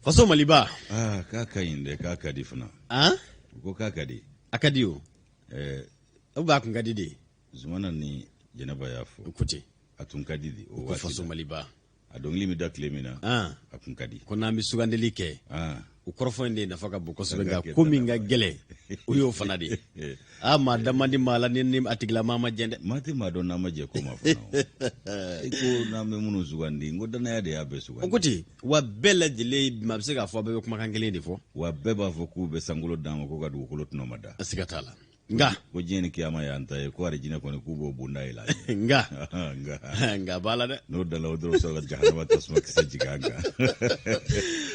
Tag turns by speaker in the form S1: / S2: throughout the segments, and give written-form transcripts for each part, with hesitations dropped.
S1: Faso Maliba.
S2: Aa, k'a ka ɲi dɛ, k'a ka di fana.
S1: Han?
S2: U ko k'a ka di.
S1: A ka di o.
S2: Ɛɛ.
S1: O b'a kun ka di de.
S2: Zumana ni Jɛnɛba y'a fɔ.
S1: U ko ten.
S2: A tun ka di de o
S1: Ko
S2: waati
S1: Faso
S2: la.
S1: Maliba.
S2: A dɔnkili bɛ da tile min na.
S1: An.
S2: A kun ka di.
S1: Ko n'an bɛ sugandili kɛ.
S2: An.
S1: O kɔrɔfɔ in de nafa ka bon kosɛbɛ,
S2: An ka
S1: nka
S2: kɛ
S1: ko min ka
S2: dannaba ye.
S1: gɛlɛn, o y'o fana de ye. Aa, maa da man di maa la ni a tigilamaa ma jɛn dɛ.
S2: Maa tɛ maa dɔn n'a ma jɛ ko ma fana o. I ko n'an bɛ minnu sugandi, n ko danaya de y'a bɛɛ sugandi.
S1: O ko ten, wa bɛɛ lajɛlen maa bɛ se k'a fɔ a bɛɛ bɛ kumakan kelen de fɔ.
S2: Wa bɛɛ b'a fɔ k'u bɛ sankolo d'an ma, ko ka dugukolo tɔnɔ ma da.
S1: Siga t'a la. Nka
S2: ko diɲɛ ni kiyama y'an ta ye, ko arijinɛ kɔni k'u b'o bonda yɛlɛ an ye.
S1: Nka
S2: nka
S1: nka b'a la dɛ.
S2: N'o dala o dɔrɔn sɔrɔ ka jahanama tasuma kisɛ jigin an kan.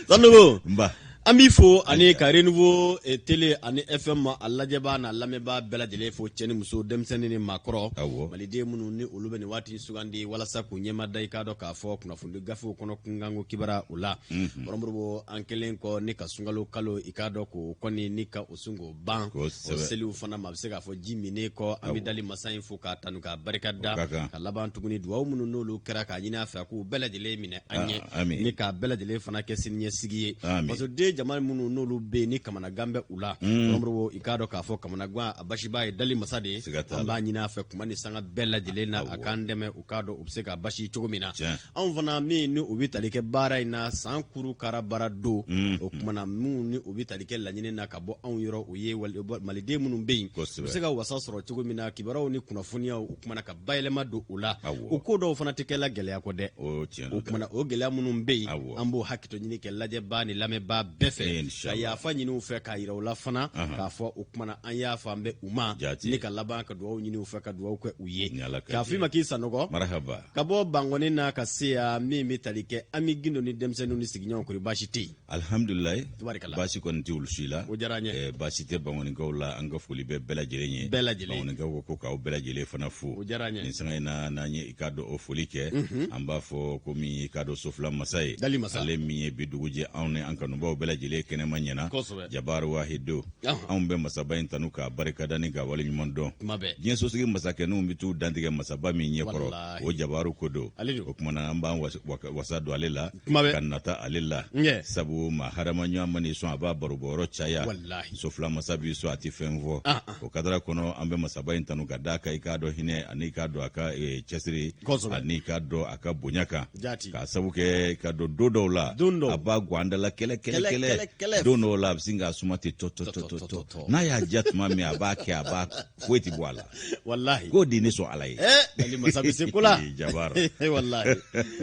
S1: Sanogo.
S2: Nba.
S1: An b'i fo ani ka Renouveau télé ani FM a lajɛbaa n'a lamɛnbaa bɛɛ lajɛlen fo, cɛ ni muso, denmisɛnnin ni maakɔrɔ.
S2: Awɔ.
S1: Maliden minnu ni olu bɛ nin waati sugandi walasa k'u ɲɛma da, i k'a dɔn k'a fɔ kunnafoni gafew kɔnɔ kunkanko kibaruya o la. Kɔrɔ Modibo, an kɛlen kɔ ni ka sunkalo kalo, i k'a dɔn k'o kɔni ni ka o sun k'o ban.
S2: Kosɛbɛ.
S1: O seliw fana ma, a bɛ se k'a fɔ ji minnen kɔ, an bɛ dali masa in fo k'a tanu k'a barika da.
S2: O ka kan.
S1: Ka laban tuguni dugawu minnu n'olu kɛra k'a ɲini a fɛ, a k'u bɛɛ lajɛlen minɛ an ɲɛ.
S2: Ah, amin.
S1: Ni k'a bɛɛ lajɛlen fana kɛ siniɲɛsigi ye.
S2: Amin.
S1: Fasoden jama minnu n'olu bɛ yen ni kamanagan bɛ u la. Kɔrɔ Modibo, i k'a dɔn k'a fɔ kamanagan a basiba ye dali masa de ye.
S2: Siga t'a la.
S1: An b'a ɲini a fɛ kuma ni sanga bɛɛ lajɛlen na, a k'an dɛmɛ, u k'a dɔn u bɛ se k'a basi cogo min na.
S2: Tiɲɛ.
S1: Anw fana min ni u bɛ tali kɛ baara in na san kuru kara baara don, o tuma na minnu ni u bɛ tali kɛ laɲini na ka bɔ anw yɔrɔ, o ye maliden minnu bɛ yen, u bɛ se ka wasa sɔrɔ cogo min na kibaruyaw ni kunnafoniyaw, o tuma na ka bayɛlɛma don o la. O ko dɔw fana tɛ kɛla gɛlɛya kɔ dɛ.
S2: O tiɲɛ
S1: O tuma na o gɛlɛya minnu bɛ yen,
S2: Awɔ.
S1: an b'o hakɛto ɲini kɛ lajɛbaa ni lamɛnbaa bɛɛ fɛ,
S2: Inshallah.
S1: ka yafa ɲini u fɛ, k'a yira u la fana k'a fɔ o tuma na an y'a fɔ an bɛ u ma,
S2: Jaati.
S1: ni ka laban ka dugawu ɲini u fɛ, ka dugawu kɛ u ye.
S2: Ni Ala ka
S1: K'a f'i ma k'i Sanɔgɔ.
S2: Marahaba.
S1: Ka bɔ Bankɔni na ka se yan, min bɛ tali kɛ Ami Gindo ni denmisɛnninw ni sigiɲɔgɔnw, kori baasi tɛ yen?
S2: Alhamdulilayi.
S1: Tubarikala.
S2: Baasi kɔni tɛ olu si la.
S1: O diyara an ye.
S2: Baasi tɛ Bankɔnikaw la, an ka foli bɛ bɛɛ lajɛlen ye.
S1: Bɛɛ lajɛlen.
S2: Bankɔnikaw ko ko k'aw bɛɛ lajɛlen fana fo.
S1: O diyara an ye.
S2: Nin sanga in na, n'an ye i k'a dɔn o foli kɛ, an b'a fɔ ko min ye i k'a dɔn sofila masa ye.
S1: Dali masa.
S2: Ale min ye bi dugu jɛ anw ni an kanubaw bɛɛ lajɛlen kɛnɛma ɲɛna.
S1: Kosɛbɛ.
S2: Jabaru wahido. Anw bɛ masaba in tanu k'a barikada ni k'a waleɲuman dɔn.
S1: Kuma bɛɛ.
S2: Diɲɛ sosigi masakɛninw bɛ t'u dantigɛ masaba min ɲɛkɔrɔ,
S1: Walahi.
S2: o jabaru ko don.
S1: Ale don.
S2: O tuma na an b'an wasa don ale la.
S1: Kuma bɛɛ.
S2: Ka nata ale la.
S1: Ɲɛ.
S2: Sabu maa hadama ɲɔgɔn man'i sɔn, a b'a barobɔyɔrɔ caya.
S1: Walahi.
S2: Sofila masa b'i sɔn, a tɛ fɛn fɔ.
S1: Ah, ah.
S2: O kadara kɔnɔ, an bɛ masaba in tanu ka d'a kan i k'a dɔn hinɛ ani i k'a dɔn a ka cɛsiri
S1: Kosɛbɛ.
S2: ani i k'a dɔn a ka bonya kan.
S1: Jaati.
S2: K'a sabu kɛ i k'a dɔn don dɔw la,
S1: Don dɔw.
S2: a b'a gwan an da la kɛlɛ kɛlɛ
S1: Kɛlɛ,
S2: kɛlɛ.
S1: kɛlɛ, kɛlɛ.
S2: Don dɔw la a bɛ sin k'a suma ten tɔ tɔ tɔ
S1: Tɔ,
S2: tɔ
S1: tɔ,
S2: tɔ.
S1: tɔ.
S2: N'a y'a diya tuma min, a b'a kɛ, a b'a foyi tɛ bɔ a la.
S1: Walahi.
S2: K'o di ne sɔn Ala ye.
S1: Dali masa bɛ se ko la.
S2: Jabaru.
S1: Walahi.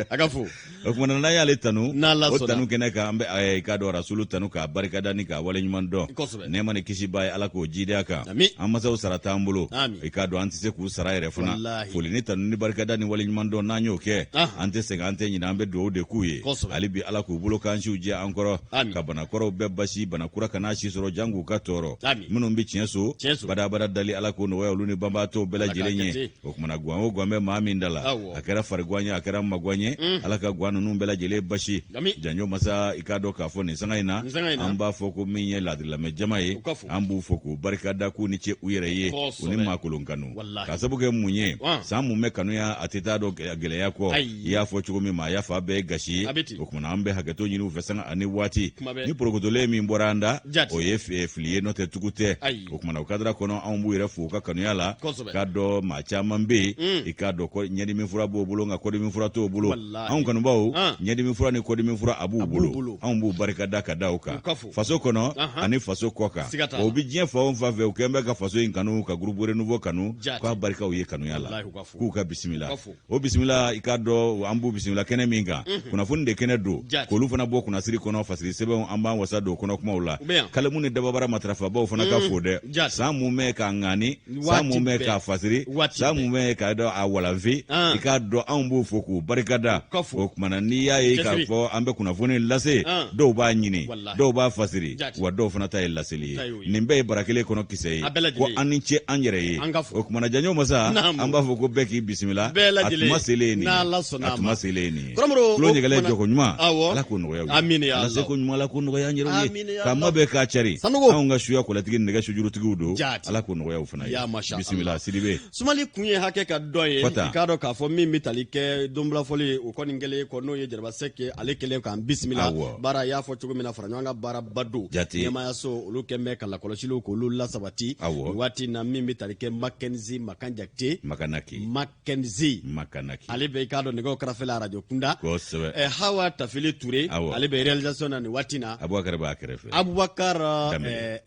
S1: A ka fo.
S2: O tuma na n'an y'ale tanu,
S1: N'Ala
S2: o
S1: sɔnna.
S2: tanu kɛnɛ kan, an bɛ i k'a dɔn rasulu tanu k'a barikada ni k'a waleɲuman dɔn.
S1: Kosɛbɛ.
S2: Nɛɛma ni kisi b'a ye, Ala k'o jidi a kan.
S1: Ami.
S2: An masaw sara t'an bolo.
S1: Ami.
S2: I k'a dɔn an tɛ se k'u sara yɛrɛ fana.
S1: Walahi.
S2: Foli ni tanu ni barikada ni waleɲuman dɔn, n'an y'o kɛ,
S1: Ahan.
S2: an tɛ sɛgɛn, an tɛ ɲinɛ, an bɛ dugawu de k'u ye.
S1: Kosɛbɛ.
S2: Hali bi Ala k'u bolo k'an siw jɛ an kɔrɔ.
S1: Ami.
S2: Ka banakɔrɔw bɛɛ basi, bana kura kana si sɔrɔ jan k'u ka tɔɔrɔ.
S1: Ami.
S2: Minnu bɛ tiɲɛ so,
S1: Tiɲɛ so.
S2: badabada dali Ala k'o nɔgɔya olu ni banbaatɔw bɛɛ
S1: Ala k'a
S2: lajɛlen
S1: kɛ
S2: ye.
S1: ten.
S2: O tuma na guwan o guwan bɛ maa min da la,
S1: Awɔ.
S2: a kɛra fariguwan ye, a kɛra maguwan ye, Ala ka guwan ninnu bɛɛ lajɛlen basi.
S1: Ami.
S2: Janjo masa, i k'a dɔn k'a fɔ nin sanga in na,
S1: Nin sanga in na.
S2: an b'a fɔ ko min ye laadirilamɛ jama ye,
S1: U ka fo.
S2: an b'u fo k'u barika da, k'u ni ce u yɛrɛ ye,
S1: Kosɛbɛ.
S2: u ni maakolon kanu.
S1: Walahi.
S2: K'a sabu kɛ mun ye,
S1: Ɔn.
S2: san mun bɛ kanuya, a tɛ taa dɔn gɛlɛya kɔ.
S1: Ayi.
S2: I y'a fɔ cogo min, maa y'a fa bɛɛ ye gasi ye.
S1: A bɛ ten.
S2: O tuma na an bɛ hakɛto ɲini u fɛ sanga ani waati.
S1: Kuma bɛɛ.
S2: Ni porokotolen min bɔra an da,
S1: Jati.
S2: o ye fili ye, n'o tɛ tugu tɛ.
S1: Ayi.
S2: O tuma na o kadara kɔnɔ, anw b'u yɛrɛ fo u ka kanuya la.
S1: Kosɛbɛ.
S2: K'a dɔn maa caman bɛ yen, i k'a dɔn ɲɛdimi fura b'o bolo, nka kɔdimi fura t'o bolo.
S1: Walahi.
S2: Anw kanubaw,
S1: An.
S2: ɲɛdimi fura ni kɔdimi fura a b'u
S1: A b'u
S2: bolo.
S1: bolo.
S2: Anw b'u barika da ka da o kan.
S1: U ka fo.
S2: Faso kɔnɔ
S1: Ahan.
S2: ani faso kɔ kan.
S1: Siga t'a la.
S2: O bɛ diɲɛ fan o fan fɛ, u kɛn bɛ ka faso in kanu, ka groupe Renouveau kanu,
S1: Jati.
S2: k'a barikaw ye kanuya la.
S1: Walahi, u ka fo.
S2: K'u ka bisimila.
S1: U ka fo.
S2: O bisimila, i k'a dɔn an b'u bisimila kɛnɛ min kan, kunnafoni de kɛnɛ don.
S1: Jati.
S2: K'olu fana bɔ kunnasiri kɔnɔ, fasiri sɛbɛnw, an b'an wasa don kɔnɔ kumaw la.
S1: U bɛ yan.
S2: Kalamu ni dababara matarafabaw fana ka fo dɛ.
S1: Jati.
S2: San mun bɛ k'a ŋani, san
S1: Waati
S2: mun bɛ
S1: bɛɛ.
S2: k'a fasiri,
S1: Waati
S2: san
S1: bɛɛ.
S2: mun bɛ k'a dɔn a walanfi,
S1: An.
S2: i k'a dɔn anw b'u fo k'u barikada.
S1: U ka fo.
S2: O tuma na n'i y'a ye k'a
S1: Cɛsiri.
S2: fɔ an bɛ kunnafoni lase,
S1: An.
S2: dɔw b'a ɲini,
S1: Walahi.
S2: dɔw b'a fasiri,
S1: Jati.
S2: wa dɔw fana ta ye laseli
S1: Ta y'o
S2: ye.
S1: ye.
S2: Nin bɛɛ ye bara kelen kɔnɔ kisɛ ye.
S1: A bɛɛ lajɛlen.
S2: Ko an ni ce an yɛrɛ ye.
S1: An ka fo.
S2: O tuma na janjo masa,
S1: Naamu.
S2: an b'a fɔ ko bɛɛ k'i bisimila.
S1: Bɛɛ
S2: A
S1: lajɛlen.
S2: tuma selen ye nin ye.
S1: N'Ala sɔnna
S2: A
S1: a
S2: tuma
S1: ma.
S2: selen ye nin ye.
S1: Kɔrɔmɔrɔ,
S2: Tulo
S1: o
S2: ɲɛgɛlɛ
S1: kumana
S2: jɔko ɲuman,
S1: Awɔ.
S2: Ala k'o nɔgɔya u ye.
S1: Amina ya
S2: Ala
S1: Allah.
S2: seko ɲuman, Ala k'o nɔgɔya an yɛrɛw ye k'a mabɛn k'a cari anw ka suya kɔlɛtigi nɛgɛ sujurutigiw don Ala k'o nɔgɔya u fana ye bisimila Sidibe
S1: sumali kun ye hakɛ ka dɔn ye i k'a dɔn k'a fɔ min bɛ tali kɛ donbilafɔli ye o kɔni kɛlen kɔ n'o ye Jɛnɛba Sɛki ale kɛlen k'an bisimila baara y'a fɔ cogo min na fara ɲɔgɔn kan baaraba don ɲɛmaayaso olu kɛn bɛ ka lakɔlɔsiliw k'olu lasabati waati na min bɛ tali kɛ Makenzi Makan Jakite
S2: Makanaki
S1: Makenzi
S2: Makanaki
S1: ale bɛ i k'a dɔn nɛgɛw karafe la arajo kunda
S2: kosɛbɛ
S1: Hawa Tafili Ture ale bɛ réalisation na nin waati na
S2: Abubakar b'a kɛrɛfɛ
S1: Abubakar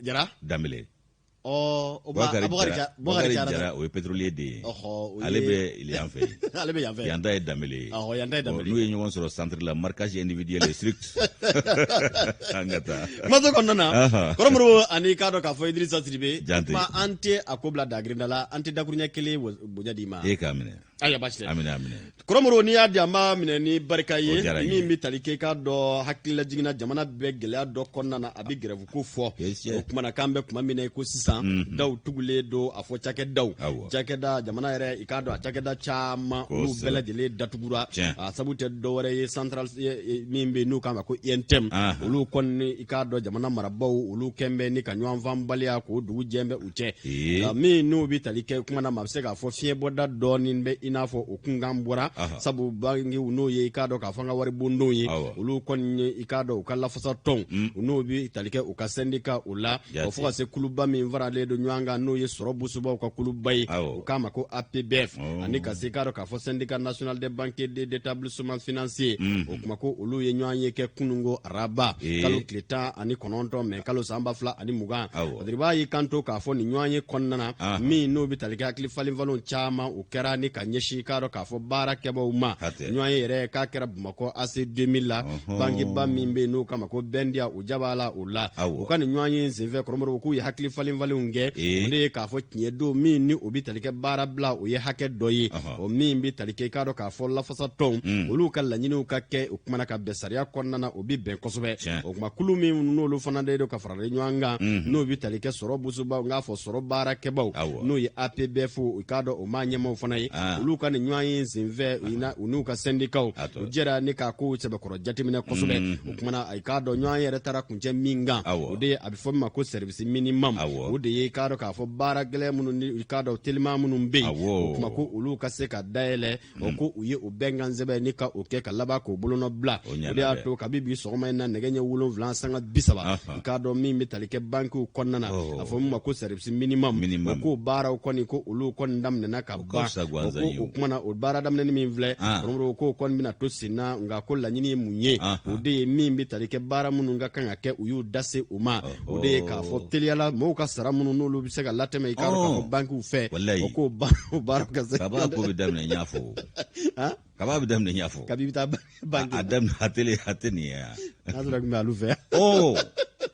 S1: Jara
S2: Danbele
S1: ɔ
S2: Bubakari Jara o ye pétrolier de ye ale bɛ yan fɛ
S1: ale bɛ yan fɛ
S2: yan ta ye Danbele ye
S1: yan ta ye Danbele
S2: n'u ye ɲɔgɔn sɔrɔ centre la marquage individuel est strict an ka taa
S1: kumaso kɔnɔna na Kɔrɔ Modibo ani i k'a dɔn k'a fɔ Idirisa Sidibe kuma an tɛ a ko bila dagirinda la an tɛ dakuruɲɛ kelen bonya d'i ma
S2: e k'a minɛ
S1: ayiwa baasi
S2: tɛ a minɛ a minɛ
S1: Kɔrɔ Modibo n'i y'a di an b'a minɛ ni barika ye min bɛ tali kɛ i k'a dɔn hakililajigin na jamana bɛ gɛlɛya dɔ kɔnɔna na a bɛ grève ko fɔ o kuma na k'an bɛ tuma min na i ko sisan mhm. daw tugulen don a fɔ cakɛdaw cakɛda jamana yɛrɛ i k'a dɔn a cakɛda caman olu bɛɛ lajɛlen datugura a sabu tɛ dɔwɛrɛ ye central min bɛ n'u k'a ma ko UNTM olu kɔni i k'a dɔn jamana marabaaw olu kɛn bɛ ni ka ɲɔgɔn faamubaliya k'o dugu jɛn bɛ u cɛ nka min n'o bɛ tali kɛ kuma na maa bɛ se k'a fɔ fiɲɛbɔda dɔɔnin bɛ i n'a fɔ o kunkan bɔra sabu bankiw n'o ye i k'a dɔn k'a fɔ an ka waribondonw ye olu kɔni ye i k'a dɔn u ka lafasatɔnw mm. n'o bɛ tali kɛ u ka sɛndika o la o fo ka se kuluba min faralen don ɲɔgɔn kan n'o ye sɔrɔ bosobaw ka kuluba ye u k'a ma ko APBF ani ka se i k'a dɔn k'a fɔ syndicat national des banquiers d'établissement financier mm. o kuma ko olu ye ɲɔgɔn ye kɛ kununko araba kalo tile 19 mɛ kalo san 2020 Badiriba y'i kanto k'a fɔ nin ɲɔgɔn ye kɔnɔna na min n'o bɛ tali kɛ hakili falenfalenw caman o kɛra ni ka ɲɛsin k'a dɔn k'a fɔ baarakɛbaaw ma ɲɔgɔn ye yɛrɛ k'a kɛra Bamakɔ AC 2000 la bankiba min bɛ yen n'o k'a ma ko BNDA o jaba la o la u ka nin ɲɔgɔn ye senfɛ Kɔrɔ Modibo k'u ye hakili falenfalenw kɛ o de ye k'a fɔ tiɲɛ don min ni o bɛ tali kɛ baarabila o ye hakɛ dɔ ye o min bɛ tali kɛ i k'a dɔn k'a fɔ lafasatɔnw mm. olu ka laɲiniw ka kɛ o kumana ka bɛn sariya kɔnɔna na o bɛ bɛn kosɛbɛ o kuma kulu min n'olu fana de don ka faralen ɲɔgɔn kan mm. n'o bɛ tali kɛ sɔrɔ bosobaw n k'a fɔ sɔrɔ baarakɛbaw n'o ye APBF i k'a dɔn o maa ɲɛmaaw fana ye ah. olu ka nin ɲɔgɔn ye senfɛ u n'u ka sɛndikaw u jɛra ni k'a kow sɛbɛkɔrɔ jateminɛ kosɛbɛ mm. o kumana i k'a dɔn ɲɔgɔn yɛrɛ taara kuncɛ min kan o de ye a bɛ fɔ min ma ko service minimum o de ye i k'a dɔn k'a fɔ baara gɛlɛn minnu ni i k'a dɔn teliman minnu bɛ yen o kuma ko olu ka se ka dayɛlɛ o mm. ko u ye o bɛnkan sɛbɛn ni ka o kɛ ka laban k'o bolonɔ bila o de y'a to kabi bi sɔgɔma in na nɛgɛ ɲɛ 7:30 i k'a dɔn min bɛ tali kɛ bankiw kɔnɔna na a fɔ min ma ko service minimum o k'o baaraw kɔni ko olu kɔni daminɛna ka ban o ko o kuma na o baara daminɛni min filɛ ah. k'o kɔni bɛna to sen na nka ko laɲini ye mun ye o de ye min bɛ tali kɛ baara minnu ka kan ka kɛ u y'u da se o ma o de ye k'a fɔ teliyala mɔgɔw ka sara minnu n'olu bɛ se ka latɛmɛ i k'a dɔn k'a fɔ bankiw fɛ o k'o baara ka se
S2: kaba ko bɛ daminɛ n y'a fɔ kaba bɛ daminɛ n y'a fɔ
S1: kabi i bɛ taa banki
S2: a daminɛ a tele a tɛ nin ye yan
S1: n'a sɔrɔ tun bɛ alu fɛ
S2: ɔ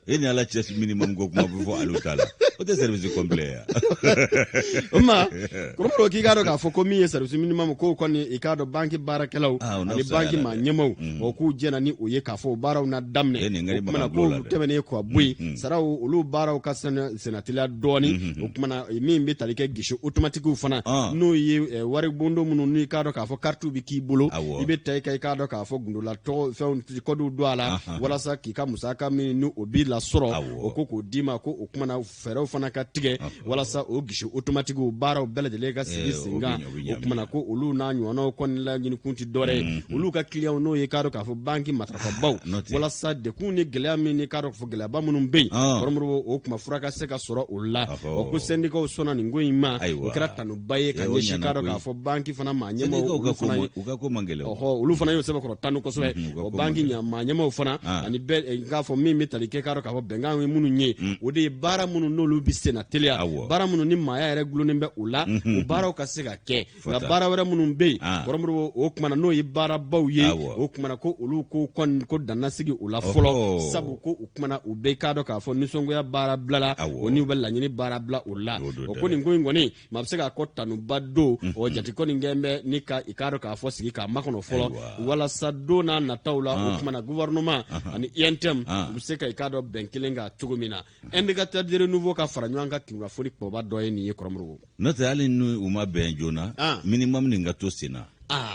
S2: e ni ala cɛ minimum ko kuma bɛ fɔ alu ta la o tɛ service complet ye
S1: o ma Kɔrɔ Modibo k'i k'a dɔn k'a fɔ ko min ye service minimum k'o kɔni i k'a dɔn banki baarakɛlaw ah, ani banki maa ɲɛmaaw mm. o k'u jɛna ni o ye k'a fɔ o baaraw na daminɛ o kumana k'o tɛmɛnen kɔ bɔ yen mm, mm. saraw olu baaraw ka sennateliya dɔɔni o kumana min bɛ tali kɛ guichet automatiquew fana ah. n'o ye eh, waribondo minnu n'i k'a dɔn k'a fɔ karitiw bɛ k'i bolo i bɛ taa i ka i k'a dɔn k'a fɔ gundola tɔgɔ fɛnw kɔdiw don a la walasa k'i ka musaka min ni o b'i lasɔrɔ o ko k'o d'i ma ko o kumana fɛɛrɛw fana ka tigɛ walasa o guichet automatiquew baaraw bɛɛ lajɛlen ka sigi eh, sen kan o kumana ko olu n'a ɲɔgɔnnaw kɔni laɲini kun tɛ dɔwɛrɛ ye mm-hmm. olu ka kiliyanw n'o ye k'a dɔn k'a fɔ banki matarafabaw ah, walasa dekun ni gɛlɛya min ni k'a dɔn k'a fɔ gɛlɛyaba minnu bɛ yen ah. Kɔrɔ Modibo o kuma fura ka se ka sɔrɔ o la o ko sɛndikaw sɔnna nin ko in ma o kɛra tanuba ye ka eh, ɲɛsin k'a dɔn k'a fɔ banki fana maa ɲɛmaaw olu fana ye ɔhɔ olu fana y'o sɛbɛkɔrɔ tanu kosɛbɛ mm-hmm, o banki maa ɲɛmaaw fana ah. ani bɛɛ eh, k'a fɔ min bɛ tali kɛ k'a dɔn k'a fɔ bɛnkan ye minnu ye mm. o de ye baara minnu n'olu bɛ senna teliya baara minnu ni maaya yɛrɛ gulonnen bɛ o la mm-hmm. o baaraw ka se ka kɛ nka baara wɛrɛ minnu bɛ yen ah. Kɔrɔ Modibo o kumana n'o ye baarabaw ye o kumana ko olu ko kɔni ko dan na sigi o la fɔlɔ sabu ko o kumana u bɛɛ k'a dɔn k'a fɔ nisɔngoya baara bilala o n'u bɛ laɲini baara bila o la o ko nin ko in kɔni maa bɛ se k'a ko tanuba don o jate kɔni kɛn bɛ ni ka i k'a dɔn k'a fɔ sigi k'a makɔnɔ fɔlɔ walasa don n'a nataw la o ah. kumana gouvernement ani UNTM ah. u bɛ se ka i k'a dɔn bɛn kelen kan cogo min na indicateur de renouveau ka fara ɲɔgɔn kan kunnafoni kumaba dɔ ye nin ye Kɔrɔ Modibo
S2: n'o tɛ hali ni u ma bɛn joona ah. minimum nin ka to sen na.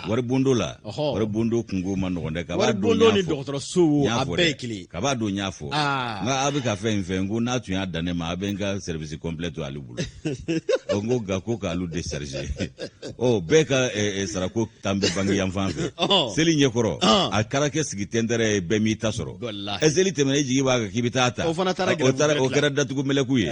S2: Wari bondo la, wari bondo kunko man nɔgɔn dɛ.
S1: Wari bondo ni dɔgɔtɔrɔso, a bɛɛ ye kelen.
S2: Kab'a don n y'a fɔ, n ko a bɛ ka fɛn in fɛ, n ko n'a tun y'a dan ne ma, a bɛ n ka service complet to ale bolo. Ɔ, n ko nka ko k'alu décharger. Ɔ, bɛɛ ka sarako tan bɛ banki yan fan fɛ. Seli ɲɛkɔrɔ, a kɛra kɛ sigi tɛntɛrɛ ye, bɛɛ m'i ta sɔrɔ. Ɛ, seli tɛmɛna, i jigi b'a kan k'i bɛ taa ta.
S1: O fana taara.
S2: O taara, o kɛra datugu mɛlɛku ye.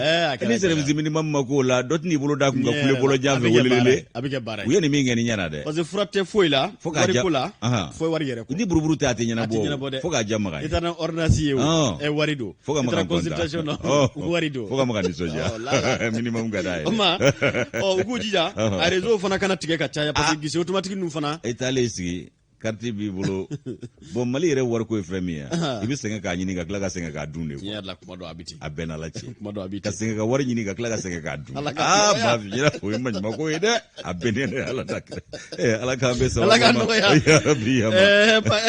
S2: Ni service minimum ma k'o la, dɔ tɛn'i bolo d'a kun ka kule bɔlɔjan fɛ welelele.
S1: A bɛ kɛ baara
S2: ye. U ye nin min kɛ nin ɲɛna dɛ.
S1: Parce que fura tɛ foyi la.
S2: Fo k'a
S1: ja. Wariko la. Fo wari yɛrɛ
S2: kɔ. Ni buruburu tɛ, a tɛ ɲɛnabɔ. A tɛ ɲɛnabɔ dɛ. Fo k'a ja Makan
S1: ye. I taara ordonnance ye o. Ɛ, wari don.
S2: Fo ka
S1: Makan consultation na, wari don.
S2: Fo ka Makan nisɔndiya. Minimum ka d'a ye.
S1: O ma, ɔ, u k'u jija a réseau fana kana tigɛ ka caya, parce que guichet automatique ninnu fana.
S2: E taalen sigi, carte b'i bolo. Bon, Mali yɛrɛ wariko ye fɛn min ye, i bɛ sɛgɛn k'a ɲini ka tila ka sɛgɛn k'a dun de.
S1: Tiɲɛ yɛrɛ la, kuma dɔ a bɛ ten.
S2: A bɛɛ n'Ala cɛ.
S1: Kuma dɔ a bɛ ten.
S2: Ka sɛgɛn ka wari ɲini ka tila ka sɛgɛn k'a dun. Aa, b'a f'i ɲɛna, o ye maɲumako ye dɛ. A bɛɛ ne Ala ta kɛ. Ala k'an bɛɛ
S1: sababa. Ala k'an nɔgɔya.
S2: Yarabi
S1: yama.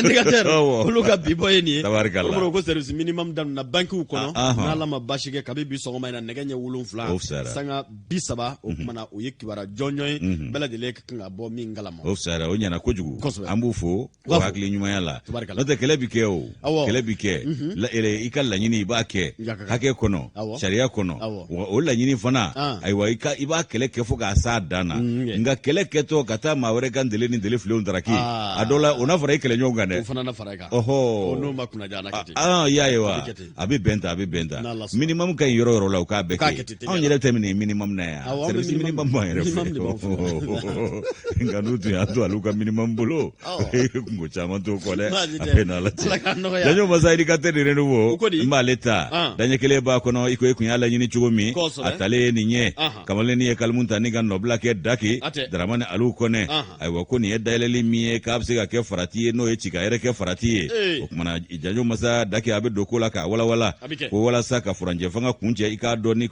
S1: Indicateur, olu ka bi bɔ ye nin ye.
S2: Tabarikala.
S1: O ko service minimum daminɛna bankiw kɔnɔ. N'Ala ma baasi kɛ, kabi bi sɔgɔma in na, nɛgɛ ɲɛ 7:30, o kumana, o ye kibaruya jɔnjɔn ye, bɛɛ lajɛlen ka kan ka bɔ min kalama.
S2: O fisayara, o ɲɛna kojugu. An b'u fo o hakili ɲumanya la. N'o tɛ, kɛlɛ bi kɛ, o kɛlɛ bi kɛ. I ka laɲini, i b'a kɛ hakɛ kɔnɔ, sariya kɔnɔ. Wa o laɲini fana, ayiwa, i b'a kɛlɛ kɛ fo k'a s'a dan na. Nka kɛlɛ kɛtɔ ka taa maa wɛrɛ ka ntele ni ntele filenw daraki, a dɔ la o na fara i kɛlɛɲɔgɔn kan dɛ.
S1: O fana na fara i kan.
S2: Ɔhɔ,
S1: n'o ma kunnaja, a na kɛ
S2: ten. I y'a ye wa, a bɛ bɛn ta, a bɛ bɛn ta. Minimum ka ɲi yɔrɔ yɔrɔ la, u k'a bɛɛ kɛ. Anw yɛrɛ tɛ nin minimum na yan, service minimum b'an yɛrɛ fɛ. Nka n'u tun y'a to olu ka minimum bolo, kunko caman t'o kɔ dɛ. A bɛɛ n'Ala cɛ. Janjo masa indicateur de renouveau, n b'ale ta, daɲɛ kelen b'a kɔnɔ. I ko i kun y'a laɲini cogo min, a talen ye nin ye. Kamalennin ye kalimu ta ni ka nɔbila kɛ Daki Daramani Alu Kɔnɛ. Ayiwa, ko nin ye dayɛlɛli min ye, k'a bɛ se ka kɛ farati ye, n'o ye ci ka yɛrɛ kɛ farati ye. O kumana, janjo masa Daki a bɛ don ko la k'a walawala ko walasa ka furancɛ fanga kuncɛ, i k'a dɔn ni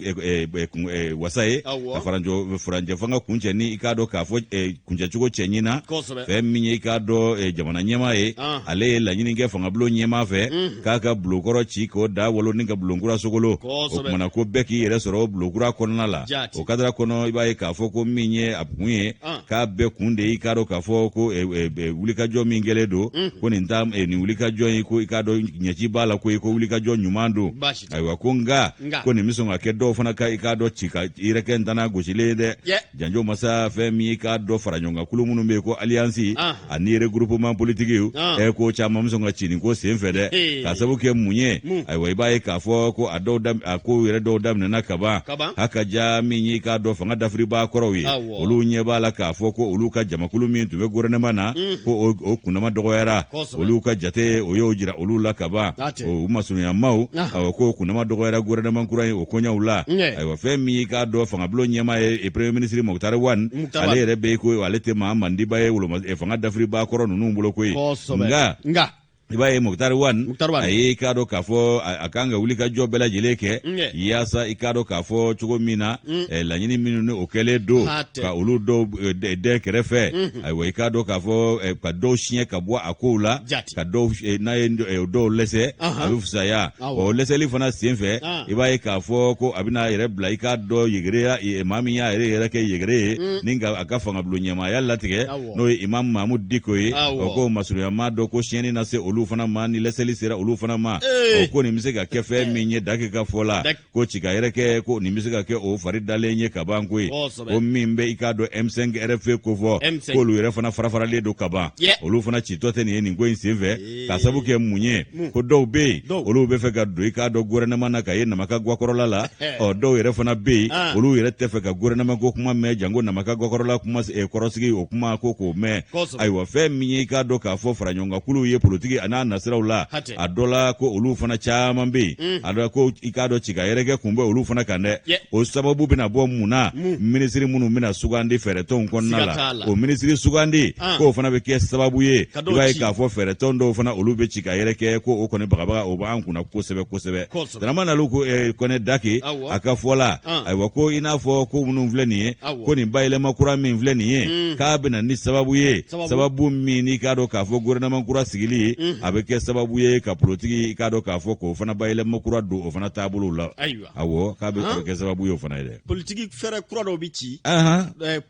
S2: wasa ye, ka furancɛ fanga kuncɛ ni i k'a dɔn k'a fɔ kuncɛcogo cɛɲi na. Fɛn min ye, i k'a dɔn, jamana ɲɛmaa ye, ale ye laɲini kɛ fangabulon ɲɛmaa fɛ k'a ka bulonkɔrɔ ci k'o da walo ni ka bulonkura sogolo. O kumana, ko bɛɛ k'i yɛrɛ sɔrɔ o bulonkura kɔnɔna la. O kadara kɔnɔ, i b'a ye k'a fɔ ko min ye a kun ye, k'a bɛɛ kun de, i k'a dɔn k'a fɔ ko wulikajɔ min kɛlen don, ko nin ta nin wulikajɔ in, ko i k'a dɔn ɲɛci b'a la, ko i ko wulikajɔ ɲuman don. Ayiwa, ko nka ko nin bɛ sɔn ka kɛ dɔw fana ka, i k'a dɔn, ci ka yɛrɛ kɛ ntana gosilen ye dɛ. Janjo masa, fɛn min i k'a dɔn faraɲɔgɔnkankulu minnu bɛ yen ko alliance ani regroupement politique, ɛ, ko caman bɛ sɔn ka ci nin ko sen fɛ dɛ. K'a sabu kɛ mun ye? Ayiwa, i b'a ye k'a fɔ ko a dɔw, a ko yɛrɛ dɔw daminɛna kaban. Haka ja min y'i k'a dɔn fanga dafiribaa kɔrɔw ye, olu ɲɛ b'a la k'a fɔ ko olu ka jamakulu min tun bɛ gouvernement na, ko o kundama dɔgɔyara. Olu ka jate, o y'o jira olu la kaban, o masurunyamaw. Ayiwa, ko kundama dɔgɔyara gouvernement kura in o koɲɛw la. Ayiwa, fɛn min y'i k'a dɔn fangabulon ɲɛmaa ye, premier ministre Moctar Ouane, ale yɛrɛ bɛ ko ale tɛ maa mandiba ye woloma fanga dafiribaa kɔrɔ ninnu bolo koyi. Nka i b'a ye Moctar Ouane, a ye i k'a dɔn k'a fɔ a kan ka wuli ka jɔ bɛɛ lajɛlen kɛ yaasa i k'a dɔn k'a fɔ cogo min na, laɲini minnu ni o kɛlen don ka olu dɔw dɛn kɛrɛfɛ. Ayiwa, i k'a dɔn k'a fɔ ka dɔw siɲɛ ka bɔ a kow la, ka dɔw n'a ye dɔw lɛsɛ, a bɛ fisaya. O lɛsɛli fana senfɛ, i b'a ye k'a fɔ ko a bɛna a yɛrɛ bila, i k'a dɔn, yegereya. Maa min y'a yɛrɛ yɛrɛ kɛ yegere ye ni ka a ka fangabulon ɲɛmaaya latigɛ, n'o ye Imam Mahmoud Dicko ye, o ko masurunyama dɔ ko siɲɛni na se olu fana ma ni lɛsɛli sera olu fana ma. O ko nin bɛ se ka kɛ fɛn min ye, Daki ka fɔ la, ko ci ka yɛrɛ kɛ, ko nin bɛ se ka kɛ o fari dalen ye kaban koyi. O min bɛ i k'a dɔn M5 RFP kofɔ, k'olu yɛrɛ fana farafaralen don kaban, olu fana citɔ tɛ nin ye nin ko in senfɛ. K'a sabu kɛ mun ye? Ko dɔw bɛ yen, olu bɛ fɛ ka don, i k'a dɔn, gouvernement na ka ye namaka gwakɔrɔla la. Ɔ, dɔw yɛrɛ fana bɛ yen, olu yɛrɛ tɛ fɛ ka gouvernement ko kuma mɛn, janko namaka gwakɔrɔla kuma kɔrɔsigi, o kuma ko k'o mɛn. Ayiwa, fɛn min ye, i k'a dɔn k'a fɔ faraɲɔgɔnkankuluw ye politiki an'a nasiraw la, a dɔ la ko olu fana caman bɛ yen, a dɔ ko i k'a dɔn ci ka yɛrɛkɛ kun bɛ olu fana kan dɛ. O sababu bɛna bɔ mun na? Minisiri minnu bɛna sugandi fɛɛrɛtɔnw kɔnɔna la, o minisiri sugandi, k'o fana bɛ kɛ sababu ye, i b'a ye k'a fɔ fɛɛrɛtɔn dɔw fana, olu bɛ ci ka yɛrɛkɛ, ko o kɔni bagabaga o b'an kunna kosɛbɛ kosɛbɛ. Dramane Alu ko Kɔnɛ Daki a ka fɔ la, ayiwa, ko i n'a fɔ ko minnu filɛ nin ye, ko nin bayɛlɛma kura min filɛ nin ye, k'a bɛna ni sababu ye, sababu min n'i k'a dɔn k'a fɔ gouvernement kura sigili ye. a bɛ kɛ sababu ye ka politiki i k'a dɔn k'a fɔ k'o fana bayɛlɛma kura don o fana taabolow la.
S1: Ayiwa.
S2: Awɔ, k'a bɛ kɛ sababu ye o fana ye dɛ.
S1: Politiki fɛɛrɛ kura dɔw bɛ ci,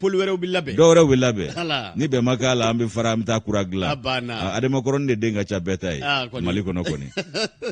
S1: pôle wɛrɛw bɛ labɛn.
S2: Dɔw wɛrɛw bɛ labɛn. Ni bɛn ma k'a la, an bɛ fara, an bɛ taa kura dilan.
S1: A banna.
S2: Adama kɔrɔnin de den ka ca bɛɛ ta ye. Mali kɔnɔ kɔni.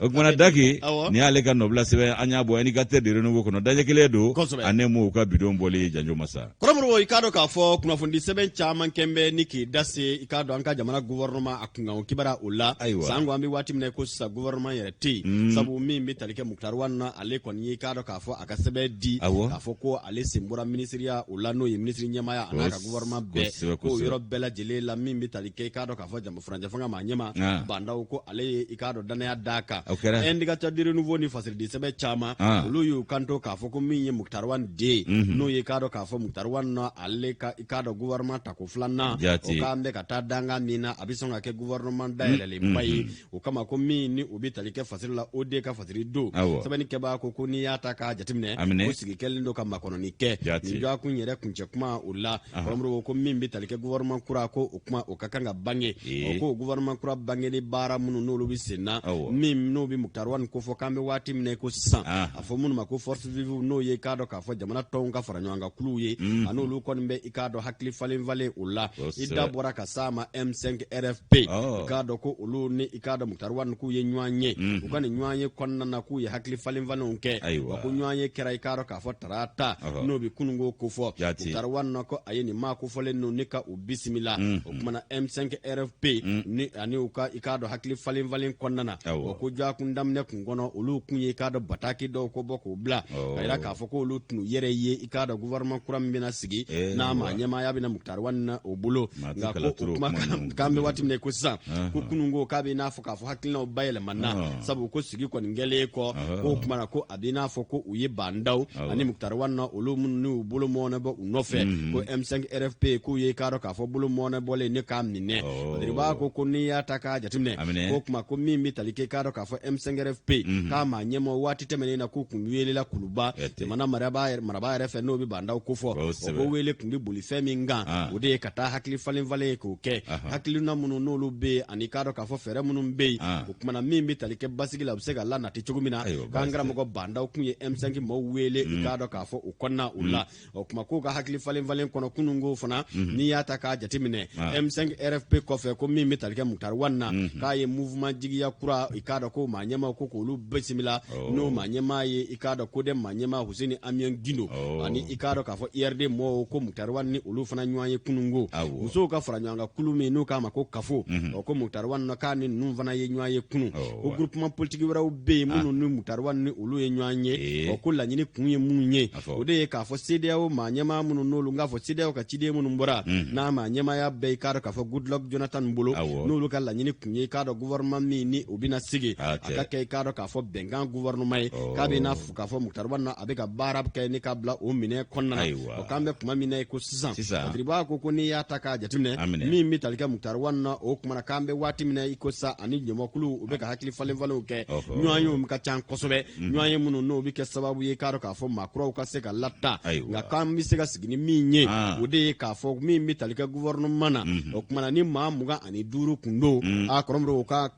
S2: O kumana Daki, nin y'ale ka nɔbila sɛbɛn, an y'a bɔ Indicateur du Renouveau kɔnɔ, daɲɛ kelen don. Ani m'u ka bidon bɔli janjo masa.
S1: Kɔrɔmɔrɔw, i k'a dɔn k'a fɔ kunnafonidi sɛbɛn caman kɛn bɛ ni k'i da se, i k'a dɔn an ka jamana gouvernement a kunkan kibaruya o la. Sango an bɛ waati min na ko sisan gouvernement yɛrɛ tɛ yen, sabu min bɛ tali kɛ Moctar Ouane na, ale kɔni ye i k'a dɔn k'a fɔ a ka sɛbɛn di k'a fɔ ko ale sen bɔra minisiriya o la, n'o ye minisiri ɲɛmaaya a n'a ka gouvernement bɛɛ, k'o yɔrɔ bɛɛ lajɛlen la, min bɛ tali kɛ i k'a dɔn k'a fɔ jama furancɛ fanga maa ɲɛmaa Bah N'Daw, ko ale ye i k'a dɔn dannaya d'a kan. Indicateur du Renouveau ni fasiridi sɛbɛn caman, olu y'u kanto k'a fɔ ko min ye Moctar Ouane den ye, n'o ye i k'a dɔn k'a fɔ Moctar Ouane na, ale ka i k'a dɔn gouvernement tako filanan o k'an bɛ ka taa dankan min na, a bɛ sɔn ka kɛ gouvernement dayɛlɛlenba ye. O kama ko min ni o bɛ tali kɛ fasiri la, o de ka fasiri don, sɛbɛnni kɛbaa ko ko n'i y'a ta k'a jateminɛ, ko sigi kɛlen don ka makɔnɔni kɛ nin dɔgɔkun yɛrɛ kuncɛ kuma o la. Kɔrɔmɔrɔw ko min bɛ tali kɛ gouvernement kura, ko o kuma o ka kan ka bange. O ko gouvernement kura bangeli baara minnu n'olu bɛ sen na, min n'o bɛ Moctar Ouane kofɔ, k'an bɛ waati min na i ko sisan, a fɔ minnu ma ko force vive, n'o ye i k'a dɔn k'a fɔ jamana tɔnw ka fara ɲɔgɔn kan kuluw ye, a n'olu kɔni bɛ i k'a dɔn hakili falen falen o la. I da bɔra ka s'a ma M5 RFP, i k'a dɔn ko olu ni i k'a dɔn Moctar Ouane k'u ye ɲɔgɔn ye. U ka nin ɲɔgɔn ye kɔnɔna na, k'u ye hakili falen falenw kɛ, wa ko ɲɔgɔn ye kɛra i k'a dɔn k'a fɔ tarata, n'o bɛ kununko kofɔ. Moctar Ouane ko a ye nin maa kofɔlen ninnu ni ka u bisimila. O kuma na M5 RFP ni ani u ka i k'a dɔn hakili falen falen kɔnɔna na, o ko dɔgɔkun daminɛ kun kɔnɔ, olu kun ye i k'a dɔn bataki dɔw ko bɔ k'o bila ka yira k'a fɔ ko olu tun yɛrɛ ye i k'a dɔn gouvernement kura min bɛna sigi, n'a maa ɲɛmaaya bɛna Moctar Ouane na o bolo. Nka ko o kuma k'an bɛ waati min na ko sisan, ko kununko k'a bɛ i n'a fɔ k'a fɔ hakilinaw bayɛlɛmana, sabu ko sigi kɔni kɛlen kɔ, k'o kuma na ko a bɛ i n'a fɔ ko u ye Bah N'Daw ani Moctar Ouane na, olu minnu n'u bolo mɔɔnɛ bɔ u nɔfɛ, ko M5 RFP k'u ye i k'a dɔn k'a fɔ bolo mɔɔnɛ bɔlen ne k'a minɛ. Badiriba ko ko n'i y'a ta k'a jateminɛ, ko kuma ko min bɛ tali kɛ i k'a dɔn k'a fɔ M5 RFP k'a maa ɲɛmɔgɔ, waati tɛmɛnen na k'u kun welela Kuluba jamana marabaa yɛrɛ fɛ, n'o bɛ Bah N'Daw kofɔ. O ko wele kun bɛ boli fɛn min kan, o de ye ka taa hakili falen falen k'o kɛ, hakilina minnu n'olu bɛ yen ani k'a dɔn k'a fɔ fɛɛrɛ minnu bɛ yen. O kuma na min bɛ tali kɛ basigi la, u bɛ se ka lanati cogo min na, k'an karamɔgɔ Bah N'Daw kun ye M5 maaw wele i k'a dɔn k'a fɔ o kɔnɔna o la. O kuma k'u ka hakili falen falen kɔnɔ kununko fana, n'i y'a ta k'a jateminɛ, M5 RFP kɔfɛ, ko min bɛ tali kɛ Moctar Ouane na, k'a ye mouvement jigiya kura, i k'a dɔn ko maa ɲɛmaa ko k'olu bisimila, n'o maa ɲɛmaa ye i k'a dɔn CODEM maa ɲɛmaa Housseini Amion Guindo, ani i k'a dɔn k'a fɔ URD mɔɔw, ko Moctar Ouane ni olu fana ɲɔgɔn ye kununko. Musow ka fara ɲɔgɔn kan kulu min n'u k'a ma ko CAFO, o ko Moctar Ouane na k'a ni ninnu fana ye ɲɔgɔn ye kunun. Ko groupement politique wɛrɛw bɛ yen minnu ni Moctar Ouane ni olu ye ɲɔgɔn ye. O ko laɲini kun ye mun ye? O de ye k'a fɔ CEDEAO maa ɲɛmaa minnu n'olu k'a fɔ CEDEAO ka ciden minnu bɔra, n'a maa ɲɛmaaya bɛ i k'a dɔn k'a fɔ Goodluck Jonathan bolo, n'olu ka laɲini kun ye i k'a dɔn gouvernement min ni o bɛna sigi, a ka kɛ i k'a dɔn k'a fɔ bɛnkan gouvernement ye, k'a bɛ n'a fɔ k'a fɔ Moctar Ouane na a bɛ ka baara kɛ ni ka bila o minɛ kɔnɔna na. O k'an bɛ tuma min na i ko sisan, Badiriba ko ko n'i y'a ta k'a jateminɛ, min bɛ tali kɛ Moctar Ouane na, o kuma na k'an bɛ waati min na i ko sisan, ani jamakulu u bɛ ka hakili falen falenw kɛ, ɲɔgɔnyew ka ca kosɛbɛ, ɲɔgɔnye minnu n'o bɛ kɛ sababu ye k'a dɔn k'a fɔ maa kuraw ka se ka lata. Nka k'an bɛ se ka sigi ni min ye, o de ye k'a fɔ min bɛ tali kɛ gouvernement na, o kuma na ni maa 25 kun don, a kɔrɔmɔrɔ k'a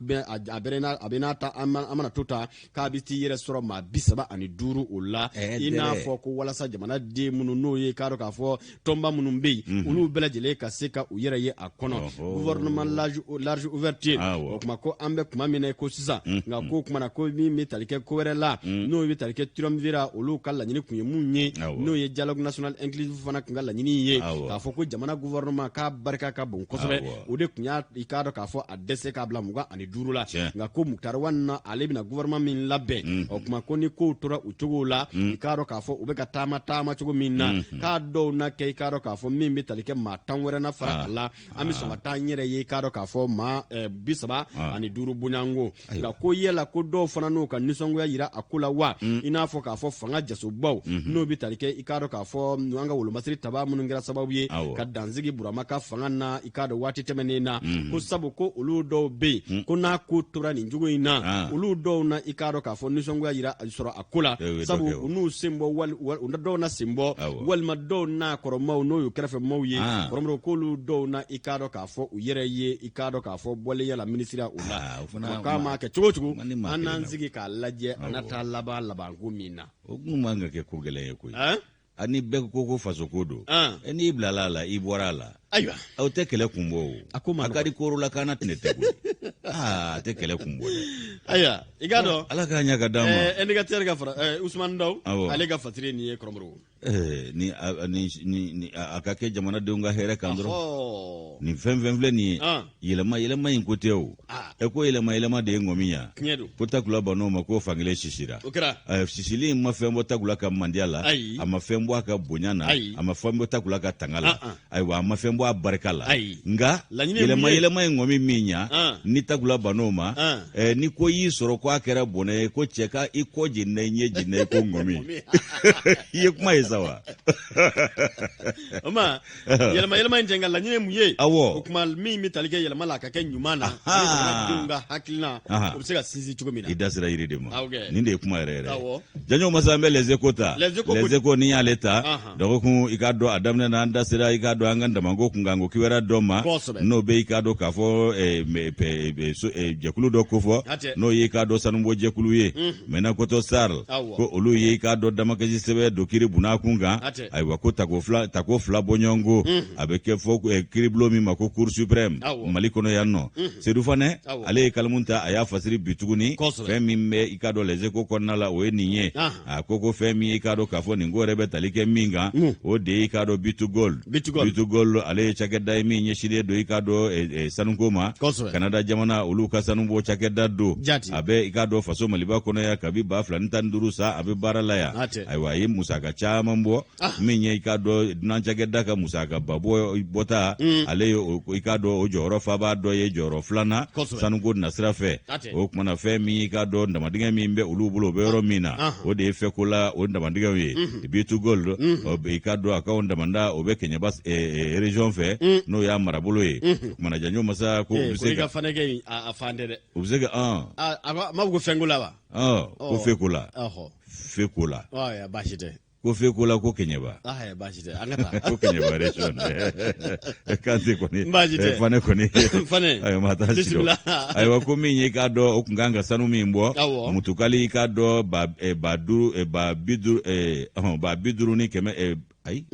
S1: a bɛ n'a ta an mana to ta k'a bɛ t'i yɛrɛ sɔrɔ maa 35 o la, i n'a fɔ ko walasa jamanaden minnu n'o ye k'a dɔn k'a fɔ tɔnba minnu bɛ yen, olu bɛɛ lajɛlen ka se ka u yɛrɛ ye a kɔnɔ, gouvernement large ouverture. O kuma ko an bɛ tuma min na ko sisan, nka ko kuma na ko min bɛ tali kɛ ko wɛrɛ la, n'o bɛ tali kɛ triumvirat, olu ka laɲini kun ye mun ye, n'o ye dialogue national inclusif fana kun ka laɲini ye, k'a fɔ ko jamana gouvernement k'a barika ka bon kosɛbɛ, o de kun y'a i k'a dɔn k'a fɔ a dɛsɛ k'a bila 25 la. Nka ko Moctar Ouane na, ale bɛna gouvernement min labɛn, o kuma ko ni kow tora u cogo la, i k'a dɔn k'a fɔ u bɛ ka taama taama cogo min na, k'a dɔw na kɛ i k'a dɔn k'a fɔ min bɛ tali kɛ maa 10 wɛrɛ na fara a la, an bɛ sɔn ka taa n yɛrɛ ye i k'a dɔn k'a fɔ maa 35 bonyanko. Nka ko yala ko dɔw fana n'u ka nisɔngoya yira a ko la wa, i n'a fɔ k'a fɔ fanga jasobaw, n'o bɛ tali kɛ i k'a dɔn k'a fɔ an ka wolomasiri taba minnu kɛra sababu ye ka dansigi Burama ka fanga na i k'a dɔn waati tɛmɛnen na, ko sabu ko olu dɔw bɛ yen, ko n'a ko tora nin cogo in na, olu dɔw na i k'a dɔn k'a fɔ nisɔngoya yira sɔrɔ a ko la, sabu u n'u sen bɔ, dɔw na sen bɔ, walima dɔw n'a kɔrɔmaw n'o y'u kɛrɛfɛmaw ye, kɔrɔmɔrɔ k'olu dɔw na i k'a dɔn k'a fɔ u yɛrɛ ye i k'a dɔn k'a fɔ bɔlenya la. fila minisiriya o la k'a ma kɛ cogo cogo an n'an sigi k'a lajɛ an na taa laban labanko min na
S2: o kun man ka kɛ ko gɛlɛn ye koyi ani bɛɛ ko ko fasoko don n'i bilala a la i bɔra a la
S1: ayiwa
S2: aw tɛ kɛlɛ kun bɔ o
S1: a ko
S2: a ka di korola kana tɛnɛ tɛ koyi aa a tɛ kɛlɛ kun bɔ dɛ
S1: ayiwa i k'a dɔn
S2: ala k'a ɲɛ ka d'an ma
S1: indicateur ka fara Usumani Daw ale ka fasiri nin ye kɔrɔmɔrɔ
S2: ni ni a ka kɛ jamanadenw ka hɛrɛ kan dɔrɔn nin fɛn fɛn filɛ nin ye yɛlɛma yɛlɛma in ko tɛ o ɛ ko yɛlɛma yɛlɛma de ye ŋɔmi ya ko takula ban'o ma ko fankelen sisira sisili in ma fɛn bɔ takula ka mandiya la a ma fɛn bɔ a ka bonya na a ma fɛn bɔ takula ka tanga la ayiwa a ma fɛn bɔ a barika la nka yɛlɛma yɛlɛma ye ŋɔmi min ɲa ni takula ban'o ma ni ko y'i sɔrɔ ko a kɛra bɔnɛ ye ko cɛ ka i kɔ jenina i ɲɛ jenina i ko ŋɔmi i ye kuma ye sa wa
S1: o ma yɛlɛma yɛlɛma in tɛ nka laɲini mun ye
S2: awɔ
S1: o kuma min bɛ tali kɛ yɛlɛma la a ka kɛ ɲuman na ani jamanadenw ka hakilina o bɛ se ka sinsin cogo min na
S2: i da sera yiri de ma nin de ye kuma yɛrɛ yɛrɛ janjo masa an bɛ Les Échos ta Les Échos n'i y'ale ta dɔgɔkun i k'a dɔn a daminɛ na an da sera i k'a dɔn an ka damanko kunkanko kibaruya dɔ ma n'o bɛ i k'a dɔn k'a fɔ jɛkulu dɔ kofɔ n'o ye i k'a dɔn sanubɔ jɛkulu ye Menakɔtɔ SARL ko olu ye i k'a dɔn damakasi sɛbɛn don kiri bunna kun kan ayiwa ko tako fila tako fila bɔɲɔgɔnko a bɛ kɛ fɔ kiribulon min ma ko cour suprême mali kɔnɔ yan nɔ sedu fanɛ ale ye kalimu ta a y'a fasiri bi tuguni fɛn min bɛ i k'a dɔn Les Échos kɔnɔna la o ye nin ye a ko ko fɛn min ye i k'a dɔn k'a fɔ nin ko yɛrɛ bɛ tali kɛ min kan o de ye i k'a dɔn B2Gold B2Gold ale ye cakɛda ye min ɲɛsinnen don i k'a dɔn sanuko ma kanada jamana olu ka sanubɔ cakɛda don a bɛ i k'a dɔn faso maliba kɔnɔ yan kabi 2015 sa a bɛ baara la yan ayiwa a ye musaka caman bɔ ah. min ye i k'a dɔn dunan cakɛda ka musakaba bɔ bɔta mm. ale ye i k'a dɔn o jɔyɔrɔ fabaa dɔ ye jɔyɔrɔ filanan sanuko nasira fɛ o kuma na fɛn min i k'a dɔn damadingɛ min bɛ olu bolo o bɛ yɔrɔ min na o de ye Fekola o damadingɛw ye mhm. B2Gold mm. i k'a dɔn a ka o damanda o bɛ Kɛɲɛba eh, eh, région fɛ mm. n'o y'a marabolo ye mm-hmm. o kuma na janjo masa ko
S1: u bɛ se ka fanɛkɛ in a fan tɛ dɛ
S2: u bɛ se ka
S1: a ma fɔ ko fɛnko la wa
S2: ko Fekola Fekola
S1: baasi tɛ
S2: ko Fekola ko Kɛɲɛba
S1: baasi tɛ an ka taa
S2: ko Kɛɲɛba région Kante kɔni
S1: baasi tɛ
S2: Fanɛ kɔni
S1: Fanɛ
S2: ayiwa ma taa si dɔn ayiwa ko min ye i k'a dɔn o tun kan ka sanu min bɔ mutukali i k'a dɔn ba ba duuru ba bi duuru ba bi duuru ni kɛmɛ ayi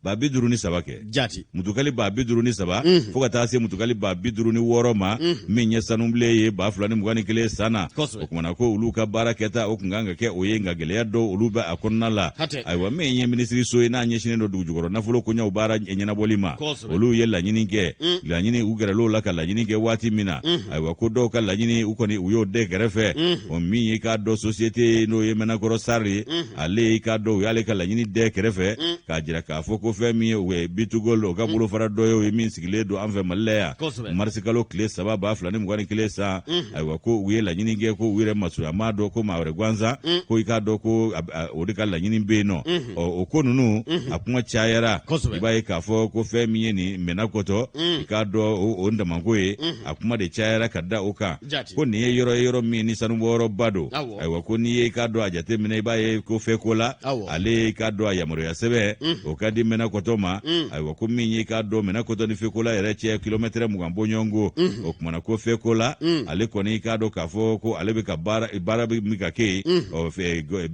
S2: 53 kɛ
S1: jati
S2: mutukali 53 fo ka taa se mutukali 56 ma min ye sanubilen ye 2021 san na o kuma na ko olu ka baara kɛta o tun kan ka kɛ o ye nka gɛlɛya dɔw olu bɛ a kɔnɔna la ayiwa min ye minisiriso ye n'a ɲɛsinnen don dugujukɔrɔ nafolo koɲɛw baara ɲɛnabɔli ma olu ye laɲini kɛ laɲini u gɛrɛl'o la ka laɲini kɛ waati min na ayiwa ko dɔw ka laɲini u kɔni u y'o de kɛrɛfɛ o min ye k'a dɔn sosiyete n'o ye Mɛnakɔrɔ SARL ye ale i k'a dɔn u y'ale ka laɲini dɛ kɛrɛfɛ mm. k'a jira k'a fɔ ko fɛn min ye u ye B2Gold o ka mm. bolofara dɔ ye o ye min sigilen don an fɛ mali la yan marisikalo tile 3 2021 san mm. ayiwa ko u ye laɲini kɛ ko u yɛrɛ masurunya maa dɔ ko maa wɛrɛ gansan mm. ko i k'a dɔn ko o de ka laɲini bɛ yen nɔ mm-hmm. ɔ o ko ninnu mm-hmm. a kuma cayara i b'a ye k'a fɔ ko fɛn min ye nin Mɛnakɔtɔ i k'a dɔn o damanko ye mm-hmm. a kuma de cayara ka da o kan ko nin ye yɔrɔ ye yɔrɔ min ni sanubɔyɔrɔba don ayiwa ko n'i ye i k'a dɔn a jate minɛ i b'a ye ko Fekola ale ye i k'a dɔn a yamaruya sɛbɛn mm. o ka di Mɛnakɔtɔ ma mm. ayiwa ko min ye i k'a dɔn Mɛnakɔtɔ ni Fekola yɛrɛ cɛ kilomɛtɛrɛ 20 bɔɲɔgɔnko mm. o kumana ko Fekola ale kɔni i k'a dɔn k'a fɔ ko ale bɛ ka baara baara bɛ min ka kɛ yen ɔ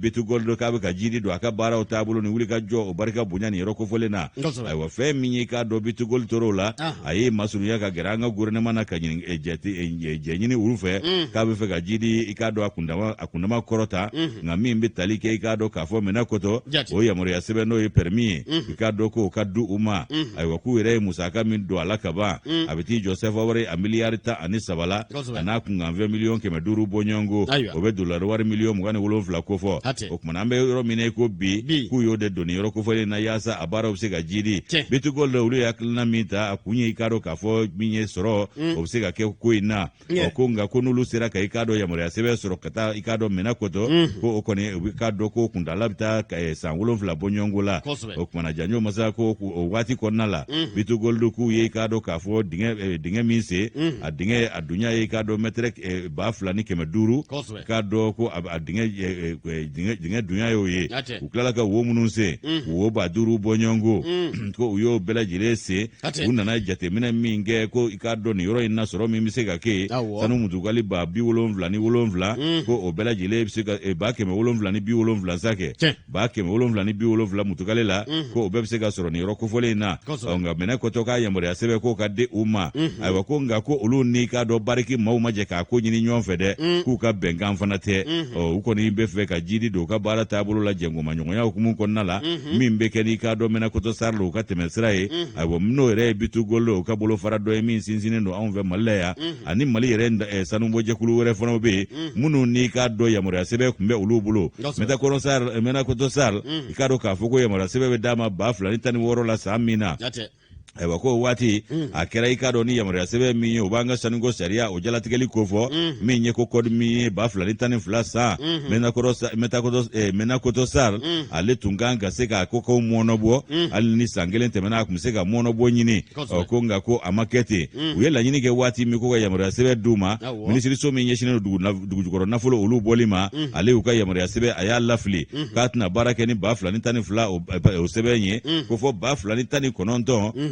S2: B2Gold k'a bɛ ka jidi don a ka baaraw taabolo ni wulikajɔ o barika bonya nin yɔrɔ kofɔlen na ayiwa fɛn min ye i k'a dɔn B2Gold tor'o la a ye masurunya ka gɛrɛ an ka gouvernement na ka ɲini eh, jate eh, jɛ ɲini olu fɛ mm. k'a bɛ fɛ ka jidi i k'a dɔn a kundama a kundama kɔrɔta mm. nka min bɛ tali kɛ i k'a dɔn k'a fɔ Mɛnakɔtɔ o yamaruya sɛbɛn n'o ye permis ye mm. i k'a dɔn k'o ka di u ma ayiwa k'u yɛrɛ ye musaka min don a la ka ban a bɛ t'i jɔ sefa wari a miliyari 13 la a n'a kunkanfɛn 500 miliyɔn bɔɲɔgɔnko o bɛ dolari wari 27 miliyɔn kofɔ o tuma na an bɛ yɔrɔ min na i ko bi k'u y'o de don nin yɔrɔ kofɔlen na yaasa a baaraw bɛ se ka jidi B2Gold olu ye hakilina min ta a kun ye i k'a dɔn k'a fɔ min ye sɔrɔ mm. o bɛ se ka kɛ ko in na ɔ ko nka ko n'olu sera ka i k'a dɔn yamaruya sɛbɛn sɔrɔ ka taa i k'a dɔn Mɛnakɔtɔ mm. ko o kɔni u bɛ k'a dɔn ko kuntaala bɛ taa eh, san 7 bɔɲɔgɔnko la o tuma na janjo masa ko o waati kɔnɔna la, B2Gold k'u ye i k'a dɔn k'a fɔ dingɛ min sen, a dingɛ a dunya ye i k'a dɔn mɛtɛrɛ 2500. I k'a dɔn ko a dingɛ dunya y'o ye. U tilala ka wo minnu sen, wo 5000 bɔɲɔgɔnko, ko u y'o bɛɛ lajɛlen sen. U nana jateminɛ min kɛ, ko i k'a dɔn nin yɔrɔ in na sɔrɔ min bɛ se ka kɛ yen, sanu mutukali 77,000, ko o bɛɛ lajɛlen bɛ se ka 770 sa kɛ 770 mutukale la, ko o bɛɛ bɛ se ka sɔrɔ nin yɔrɔ kofɔlen in na. Nka Menankoto k'a yamaruya sɛbɛn k'o ka di u ma. Ayiwa, ko nka ko olu n'i k'a dɔn Barrick maaw ma jɛ k'a ko ɲini ɲɔgɔn fɛ dɛ, k'u ka bɛnkan fana tɛ. Ɔ, u kɔni bɛ fɛ ka jidi don u ka baara taabolo la jɛnkomaɲɔgɔnya hukumu kɔnɔna la, min bɛ kɛ n'i k'a dɔn Menankoto SARL u ka tɛmɛsira ye. Ayiwa, n'o yɛrɛ ye B2Gold u ka bolofara dɔ ye min sinsinnen don anw fɛ Mali la yan, ani Mali yɛrɛ sanubɔjɛkulu wɛrɛ fana bɛ yen minnu n'i k'a dɔn yamaruya sɛbɛn tun bɛ olu bolo. Menankoto SARL, i k'a dɔn k'a fɔ ko yamaruya sɛbɛn bɛ d'a ma 2016 la, san min na. Ayiwa, ko waati a kɛra i k'a dɔn ni yamaruya sɛbɛn min ye, o b'an ka sanuko sariya o jalatigɛli kofɔ, min ye ko code min ye 2012 san. Menankoto SARL, ale tun kan ka se k'a ko kow mɔɔnɔbɔ. Hali ni san kelen tɛmɛna, a tun bɛ se ka mɔɔnɔbɔ ɲini. Ɔ, ko nka ko a ma kɛ ten. U ye laɲini kɛ waati min ko ka yamaruya sɛbɛn d'u ma, minisiriso min ɲɛsinnen don dugujukɔrɔ nafolo olu bɔli ma, ale y'u ka yamaruya sɛbɛn a y'a lafili, k'a tɛna baara kɛ ni 2012 o sɛbɛn ye, ko fɔ 2019,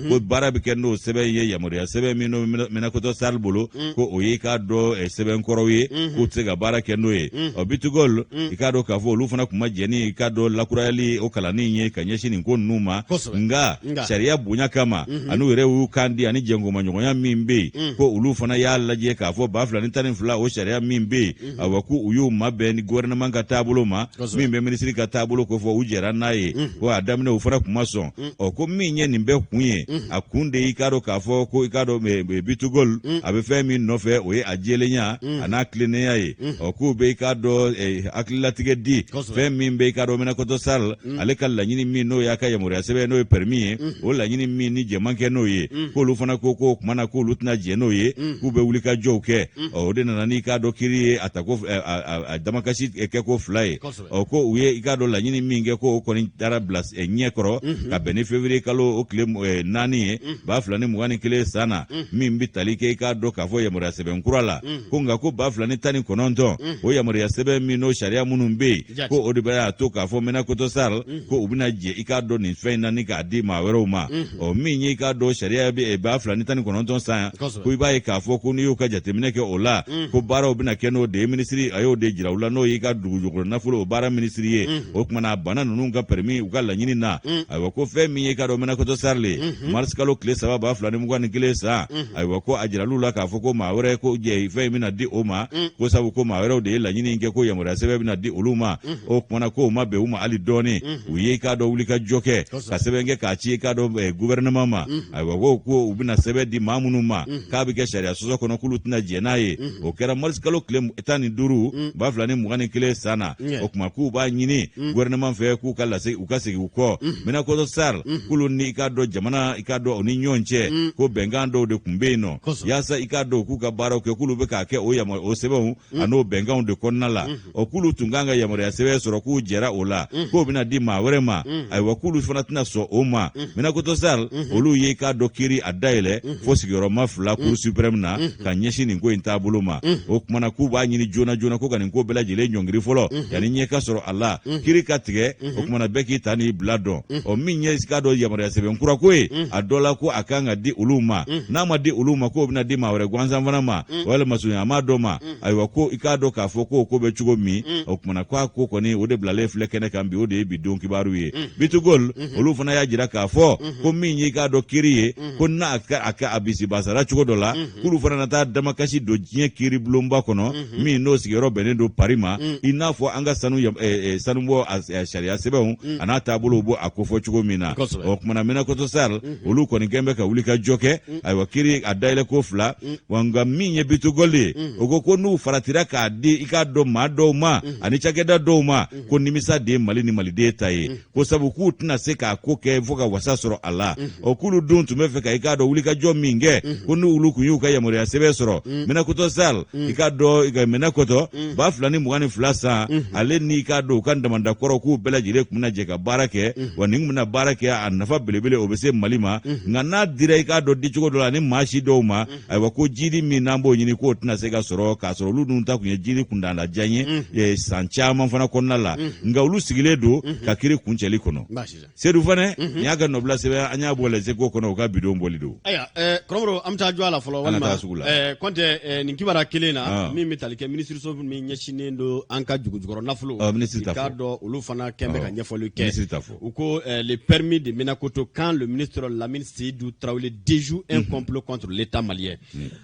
S2: ko baara bɛ kɛ n'o sɛbɛn ye. Yamaruya sɛbɛn min n'o Menankoto SARL bolo, ko o ye i k'a dɔn sɛbɛn kɔrɔw ye, k'u tɛ se ka baara kɛ n'o ye. Ɔ, B2Gold, i k'a dɔn k'a fɔ olu fana tun ma jɛn ni i k'a dɔn lakurayali o kalanni ye ka ɲɛsin nin ko ninnu ma. Nka sariya bonya kama, ani u yɛrɛ y'u kan di, ani jɛnkomaɲɔgɔnya min bɛ yen, ko olu fana y'a lajɛ k'a fɔ 2012 o sariya min bɛ yen, awa, ko u y'u mabɛn ni gouvernement ka taabolo ma, min bɛ minisiri ka taabolo kofɔ, u jɛra n'a ye. Ko a daminɛ u fana tun ma sɔn. Ɔ, ko min ye nin bɛɛ kun ye, a kun de y'i k'a dɔn k'a fɔ ko i k'a dɔn B2Gold a bɛ fɛn min nɔfɛ, o ye a jɛlenya a n'a tilennenya ye. Ɔ, k'u bɛ i k'a dɔn hakililatigɛ di fɛn min bɛ i k'a dɔn Menankoto SARL, ale ka laɲini min n'o y'a ka yamaruya sɛbɛn, n'o ye permis ye, o laɲini min ni jɛman kɛ n'o ye, k'olu fana ko k'o tuma na k'olu tɛna jɛn n'o ye, k'u bɛ wuli ka jɔw kɛ. Ɔ, o de nana n'i k'a dɔn kiri ye a ta ko a damakasi kɛ ko fila ye. Ɔ, ko u ye i k'a dɔn laɲini min kɛ, ko o kɔni taara bila ɲɛ kɔrɔ ka bɛn ni février kalo o tile 4 ye 2021 san na, min bɛ tali kɛ i k'a dɔn k'a fɔ yamaruya sɛbɛn kura la. Ko nka ko 2019, o yamaruya sɛbɛn min n'o sariya minnu bɛ yen, ko o de b'a to k'a fɔ Menankoto SARL ko u bɛna jɛ i k'a dɔn nin fɛn in na ni k'a di maa wɛrɛw ma. Ɔ, min ye i k'a dɔn sariya bɛ 2019 san, ko i b'a ye k'a fɔ ko n'i y'o ka jateminɛ kɛ o la, ko baaraw bɛna kɛ n'o de ye. Minisiri a y'o de jira u la, n'o y'i ka dugujukɔrɔ nafolo o baara minisiri ye. O tuma na a banna ninnu ka permis u ka laɲini na. Ayiwa, ko fɛn min ye i k'a dɔn Menankoto SARL ye, mars kalo tile 3 2021 san, ayiwa, ko a jiral'u la k'a fɔ ko maa wɛrɛ ko jɛ fɛn in bɛna di o ma, ko sabu ko maa wɛrɛw de ye laɲini in kɛ ko yamaruya sɛbɛn bɛna di olu ma. O tuma na ko o ma bɛn u ma hali dɔɔni. U ye i k'a dɔn wuli ka jɔ kɛ ka sɛbɛn kɛ k'a ci i k'a dɔn gouvernement ma. Ayiwa, ko u bɛna sɛbɛn di maa minnu ma, k'a bɛ kɛ sariya sɔsɔ kɔnɔ, k'olu tɛna jɛn n'a ye. O kɛra mars kalo tile 15 2021 san na. O tuma k'u b'a ɲini gouvernement fɛ k'u ka lase u ka segin u kɔ. Menankoto SARL, k'olu ni i k'a dɔn jamana i k'a dɔn o ni ɲɔgɔn cɛ, ko bɛnkan dɔw de tun bɛ yen nɔ yaasa i k'a dɔn k'u ka baaraw kɛ, k'olu bɛ k'a kɛ o yama o sɛbɛnw an'o bɛnkanw de kɔnɔna la. Ɔ, k'olu tun kan ka yamaruya sɛbɛn sɔrɔ, k'u jɛra o la, k'o bɛna di maa wɛrɛ ma. Ayiwa, k'olu fana tɛna sɔn o ma. Menankoto SARL, olu ye i k'a dɔn kiiri a dayɛlɛ fo sigiyɔrɔma fila Cour suprême na ka ɲɛsin nin ko in taabolo ma. O tuma na k'u b'a ɲini joona joona ko ka nin ko bɛɛ lajɛlen ɲɔngiri fɔlɔ yanni ɲɛ ka sɔrɔ a la, kiiri ka tigɛ. O tuma na bɛɛ k'i ta n'i bila dɔn. Ɔ, min ye i k'a dɔn yamaruya sɛbɛn kura ko ye, a dɔ la ko a kan ka di olu ma, n'a ma di olu ma, k'o bɛna di maa wɛrɛ gansan fana ma, walima sunyama dɔ ma. Ayiwa, ko i k'a dɔn k'a fɔ k'o ko bɛ cogo min. O tuma na k'a ko kɔni o de bilalen filɛ kɛnɛ kan bi, o de ye bi don kibaru ye. B2Gold, olu fana y'a jira k'a fɔ ko min y'i k'a dɔn kiiri ye, ko n'a a ka a bisibasara cogo dɔ la, k'olu fana na taa damakasi don diɲɛ kiiri bulonba kɔnɔ, min n'o sigiyɔrɔ bɛnnen don Paris ma, i n'a fɔ an ka sanu sanubɔ sariya sɛbɛnw a n'a taabolow b'o a kofɔ cogo min na. O tuma na Menankoto SARL, Olu kɔni kɛn bɛ ka wuli ka jɔ kɛ. Ayiwa, kiri a dayɛlɛ ko fila wa, nka min ye B2Gold ye, o ko ko n'u faratira k'a di, i k'a dɔn, maa dɔw ma ani cakɛda dɔw ma, ko nimisa de ye Mali ni Maliden ta ye, ko sabu k'u tɛna se k'a ko kɛ fo ka wasa sɔrɔ a la. Ɔ, k'olu dun tun bɛ fɛ ka, i k'a dɔn, wulikajɔ min kɛ, ko n'olu kun y'u ka yamaruya sɛbɛn sɔrɔ Menakotɔ SARL, i k'a dɔn, Menakotɔ 2022 san, ale ni, i k'a dɔn, u ka damanda kɔrɔ, k'u bɛɛ lajɛlen tun bɛna jɛ ka baara kɛ. Wa nin tun bɛna baara kɛ, a nafa belebele o bɛ se Mali ma. Nka n'a dira, i k'a dɔn, dicogo dɔ la ni maa si dɔw ma, ayiwa, ko jidi min n'an b'o ɲini, k'o tɛna se ka sɔrɔ, k'a sɔrɔ olu dun ta tun ye jidi kuntaalajan ye san caman fana kɔnɔna la. Nka olu sigilen don ka kiri kuncɛli kɔnɔ. Sedu fana, nin y'a ka nɔbila sɛbɛn, an y'a bɔ Les Échos kɔnɔ, u ka bidon bɔli don.
S1: Ayiwa, kɔrɔmɔrɔ, an bɛ taa jɔ a la fɔlɔ.
S2: Walima sugu la.
S1: Kɔntɛ, nin kibaruya kelen na min bɛ tali kɛ minisiriso min ɲɛsinnen don an ka dugujukɔrɔ nafolo,
S2: minisiri
S1: ta k'a dɔn, olu fana kɛn bɛ ka ɲɛfɔli kɛ.
S2: Minisiri ta fɔ.
S1: U ko le permis de Menakoto quand le ministre Lamine Seydou Traoré déjoue un complot contre l'État malien.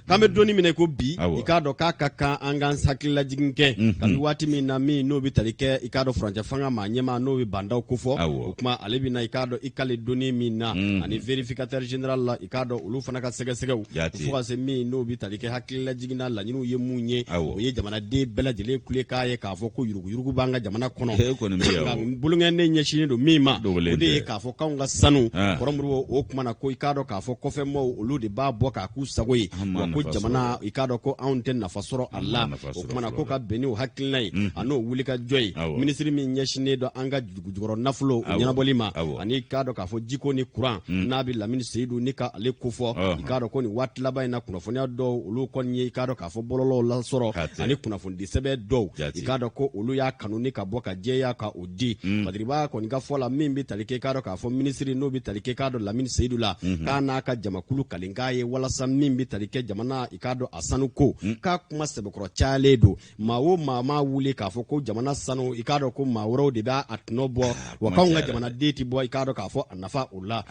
S1: K'an bɛ donni minɛ ko bi, i k'a dɔn k'a ka kan an k'an hakililajigin kɛ kabi waati min na, min n'o bɛ tali kɛ, i k'a dɔn, furancɛ fanga maa ɲɛmaa n'o bɛ Bah N'Daw kofɔ. O kuma ale bɛ na, i k'a dɔn, i k'ale donni min na ani vérificateur général la, i k'a dɔn, olu fana ka sɛgɛsɛgɛw, fo ka se min n'o bɛ tali kɛ hakililajigin na, laɲiniw ye mun ye? O ye jamanaden bɛɛ lajɛlen kule k'a ye k'a fɔ ko yuruguyurugu b'an ka jamana kɔnɔ. Nka bolonkɔni ɲɛsinnen don min ma, o de ye k'a fɔ k'anw ka sanu, kɔrɔmuru, o kuma na ko i k'a dɔn k'a fɔ kɔfɛmɔgɔw, olu de b'a bɔ k'a k'u sago ye. Wa ko jamana, i k'a dɔn ko anw tɛ nafa sɔrɔ a la. O kuma na ko ka bɛn ni o hakilina ye a n'o wulikajɔ ye, minisiri min ɲɛsinnen don an ka dugujukɔrɔ nafolo o ɲɛnabɔli ma ani i k'a dɔn k'a fɔ jiko ni kuran, n'a bɛ Lamini Seyidu ni ka ale kofɔ, i k'a dɔn ko nin waati laban in na, kunnafoniya dɔw olu kɔni ye, i k'a dɔn k'a fɔ bɔlɔlɔw lasɔrɔ ani kunnafonidi sɛbɛn dɔw, i k'a dɔn ko olu y'a kanu ni ka bɔ ka jɛya ka o di. Badiriba kɔni ka fɔ la, min bɛ tali kɛ, i k'a dɔn k'a fɔ minisiri n'o bɛ tali kɛ, i k'a dɔn, Lamini Seyidu la, k'a n'a ka jamakulu kalenkan ye walasa min bɛ tali kɛ jamana, i k'a dɔn, a sanu ko, k'a kuma sɛbɛkɔrɔ cayalen don. Maa o maa maa wuli k'a fɔ ko jamana sanu, i k'a dɔn ko maa wɛrɛw de b'a a tɔnɔ bɔ, wa k'anw ka jamanaden tɛ bɔ, i k'a dɔn k'a fɔ a nafa o la.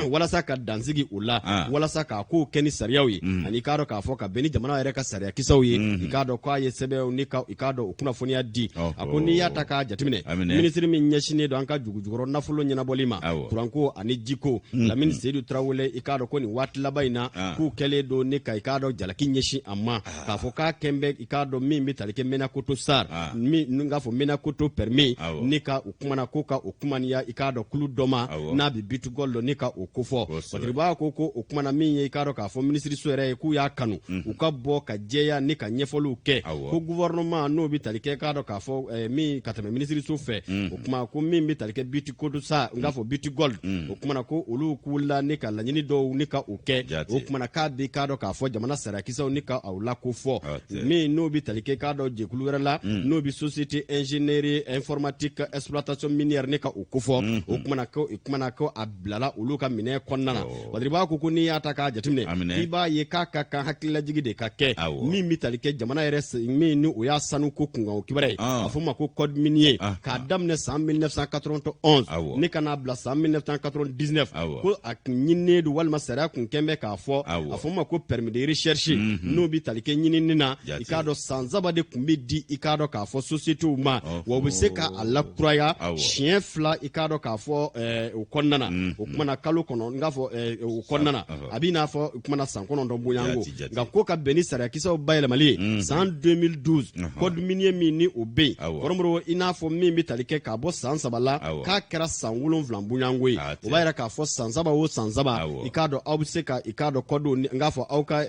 S1: Walasa ka dansigi o la, walasa k'a kow kɛ ni sariyaw ye ani i k'a dɔn k'a fɔ ka bɛn ni jamana yɛrɛ ka sariyakisɛw ye, i k'a dɔn k'a ye sɛbɛnw ni ka, i k'a dɔn, o kunnafoniya di. A ko n'i y'a ta k'a jateminɛ, minisiri min ɲɛsinnen don an ka dugujukɔrɔ nafolo ɲɛnabɔli ma, kuranko ani jiko, Lamini Seyidu Tarawele, i k'a dɔn ko nin waati laban in na, k'u kɛlen don ni ka, i k'a dɔn, jalaki ɲɛsin a ma k'a fɔ k'a kɛn bɛ, i k'a dɔn, min bɛ tali kɛ Menakoto SAR, min n k'a fɔ Menakoto permis, ni ka o kumana ko ka o kumaniya, i k'a dɔn, kulu dɔ ma n'a bɛ B2Gold ni ka o kofɔ. Badiriba ko o kumana min ye, i k'a dɔn k'a fɔ minisiriso yɛrɛ ye, k'u y'a kanu u ka bɔ ka jɛya ni ka ɲɛfɔliw kɛ, ko gouvernement n'o bɛ tali kɛ, k'a dɔn k'a fɔ min ka tɛmɛ minisiriso fɛ, o kuma ko min bɛ tali kɛ B2Gold sa, n k'a fɔ B2Gold, o kumana ko olu wulila ni ka laɲini dɔw ni ka o kɛ. O kumana k'a bɛ, k'a dɔn k'a fɔ jamana sariyakisɛw ni ka aw la ko fɔ, min n'o bɛ tali kɛ, k'a dɔn, jɛkulu wɛrɛ la n'o bɛ société ingénierie informatique exploitation minière ni ka o kofɔ. O kumana ko o kumana ko a bilala olu ka minɛn kɔnɔna na. Badiriba ko n'i y'a ta k'a jateminɛ, i b'a ye k'a ka kan hakililajigi de ka kɛ min bɛ tali kɛ jamana yɛrɛ min ni o y'a sanuko kunkan o kibaruya ye, a fɔ ma ko code minier, k'a daminɛ san 1991 ni ka n'a bila san 1999, ko a kun ɲininen don walima sariya kun kɛn bɛ k'a fɔ, a fɔ ma ko permis de recherche, n'o bɛ tali kɛ ɲinini na, i k'a dɔn, san 3 de kun bɛ di, i k'a dɔn k'a fɔ sociétéw ma, wa u bɛ se ka a lakuraya siɲɛ 2, i k'a dɔn k'a fɔ o kɔnɔna na. O kumana kalo kɔnɔ, n k'a fɔ o kɔnɔna na, a b'i n'a fɔ o kumana san 9 bonyanko. Nka ko ka bɛn ni sariyakisɛw bayɛlɛmali ye san 2012, code minier min ni o bɛ yen, kɔrɔmɔrɔ, i n'a fɔ min bɛ tali kɛ k'a bɔ san 3 la k'a kɛra san 7 bonyanko ye, o b'a yira k'a fɔ san 3 o san 3, i k'a dɔn, aw bɛ se ka, i k'a dɔn, code, n k'a fɔ aw ka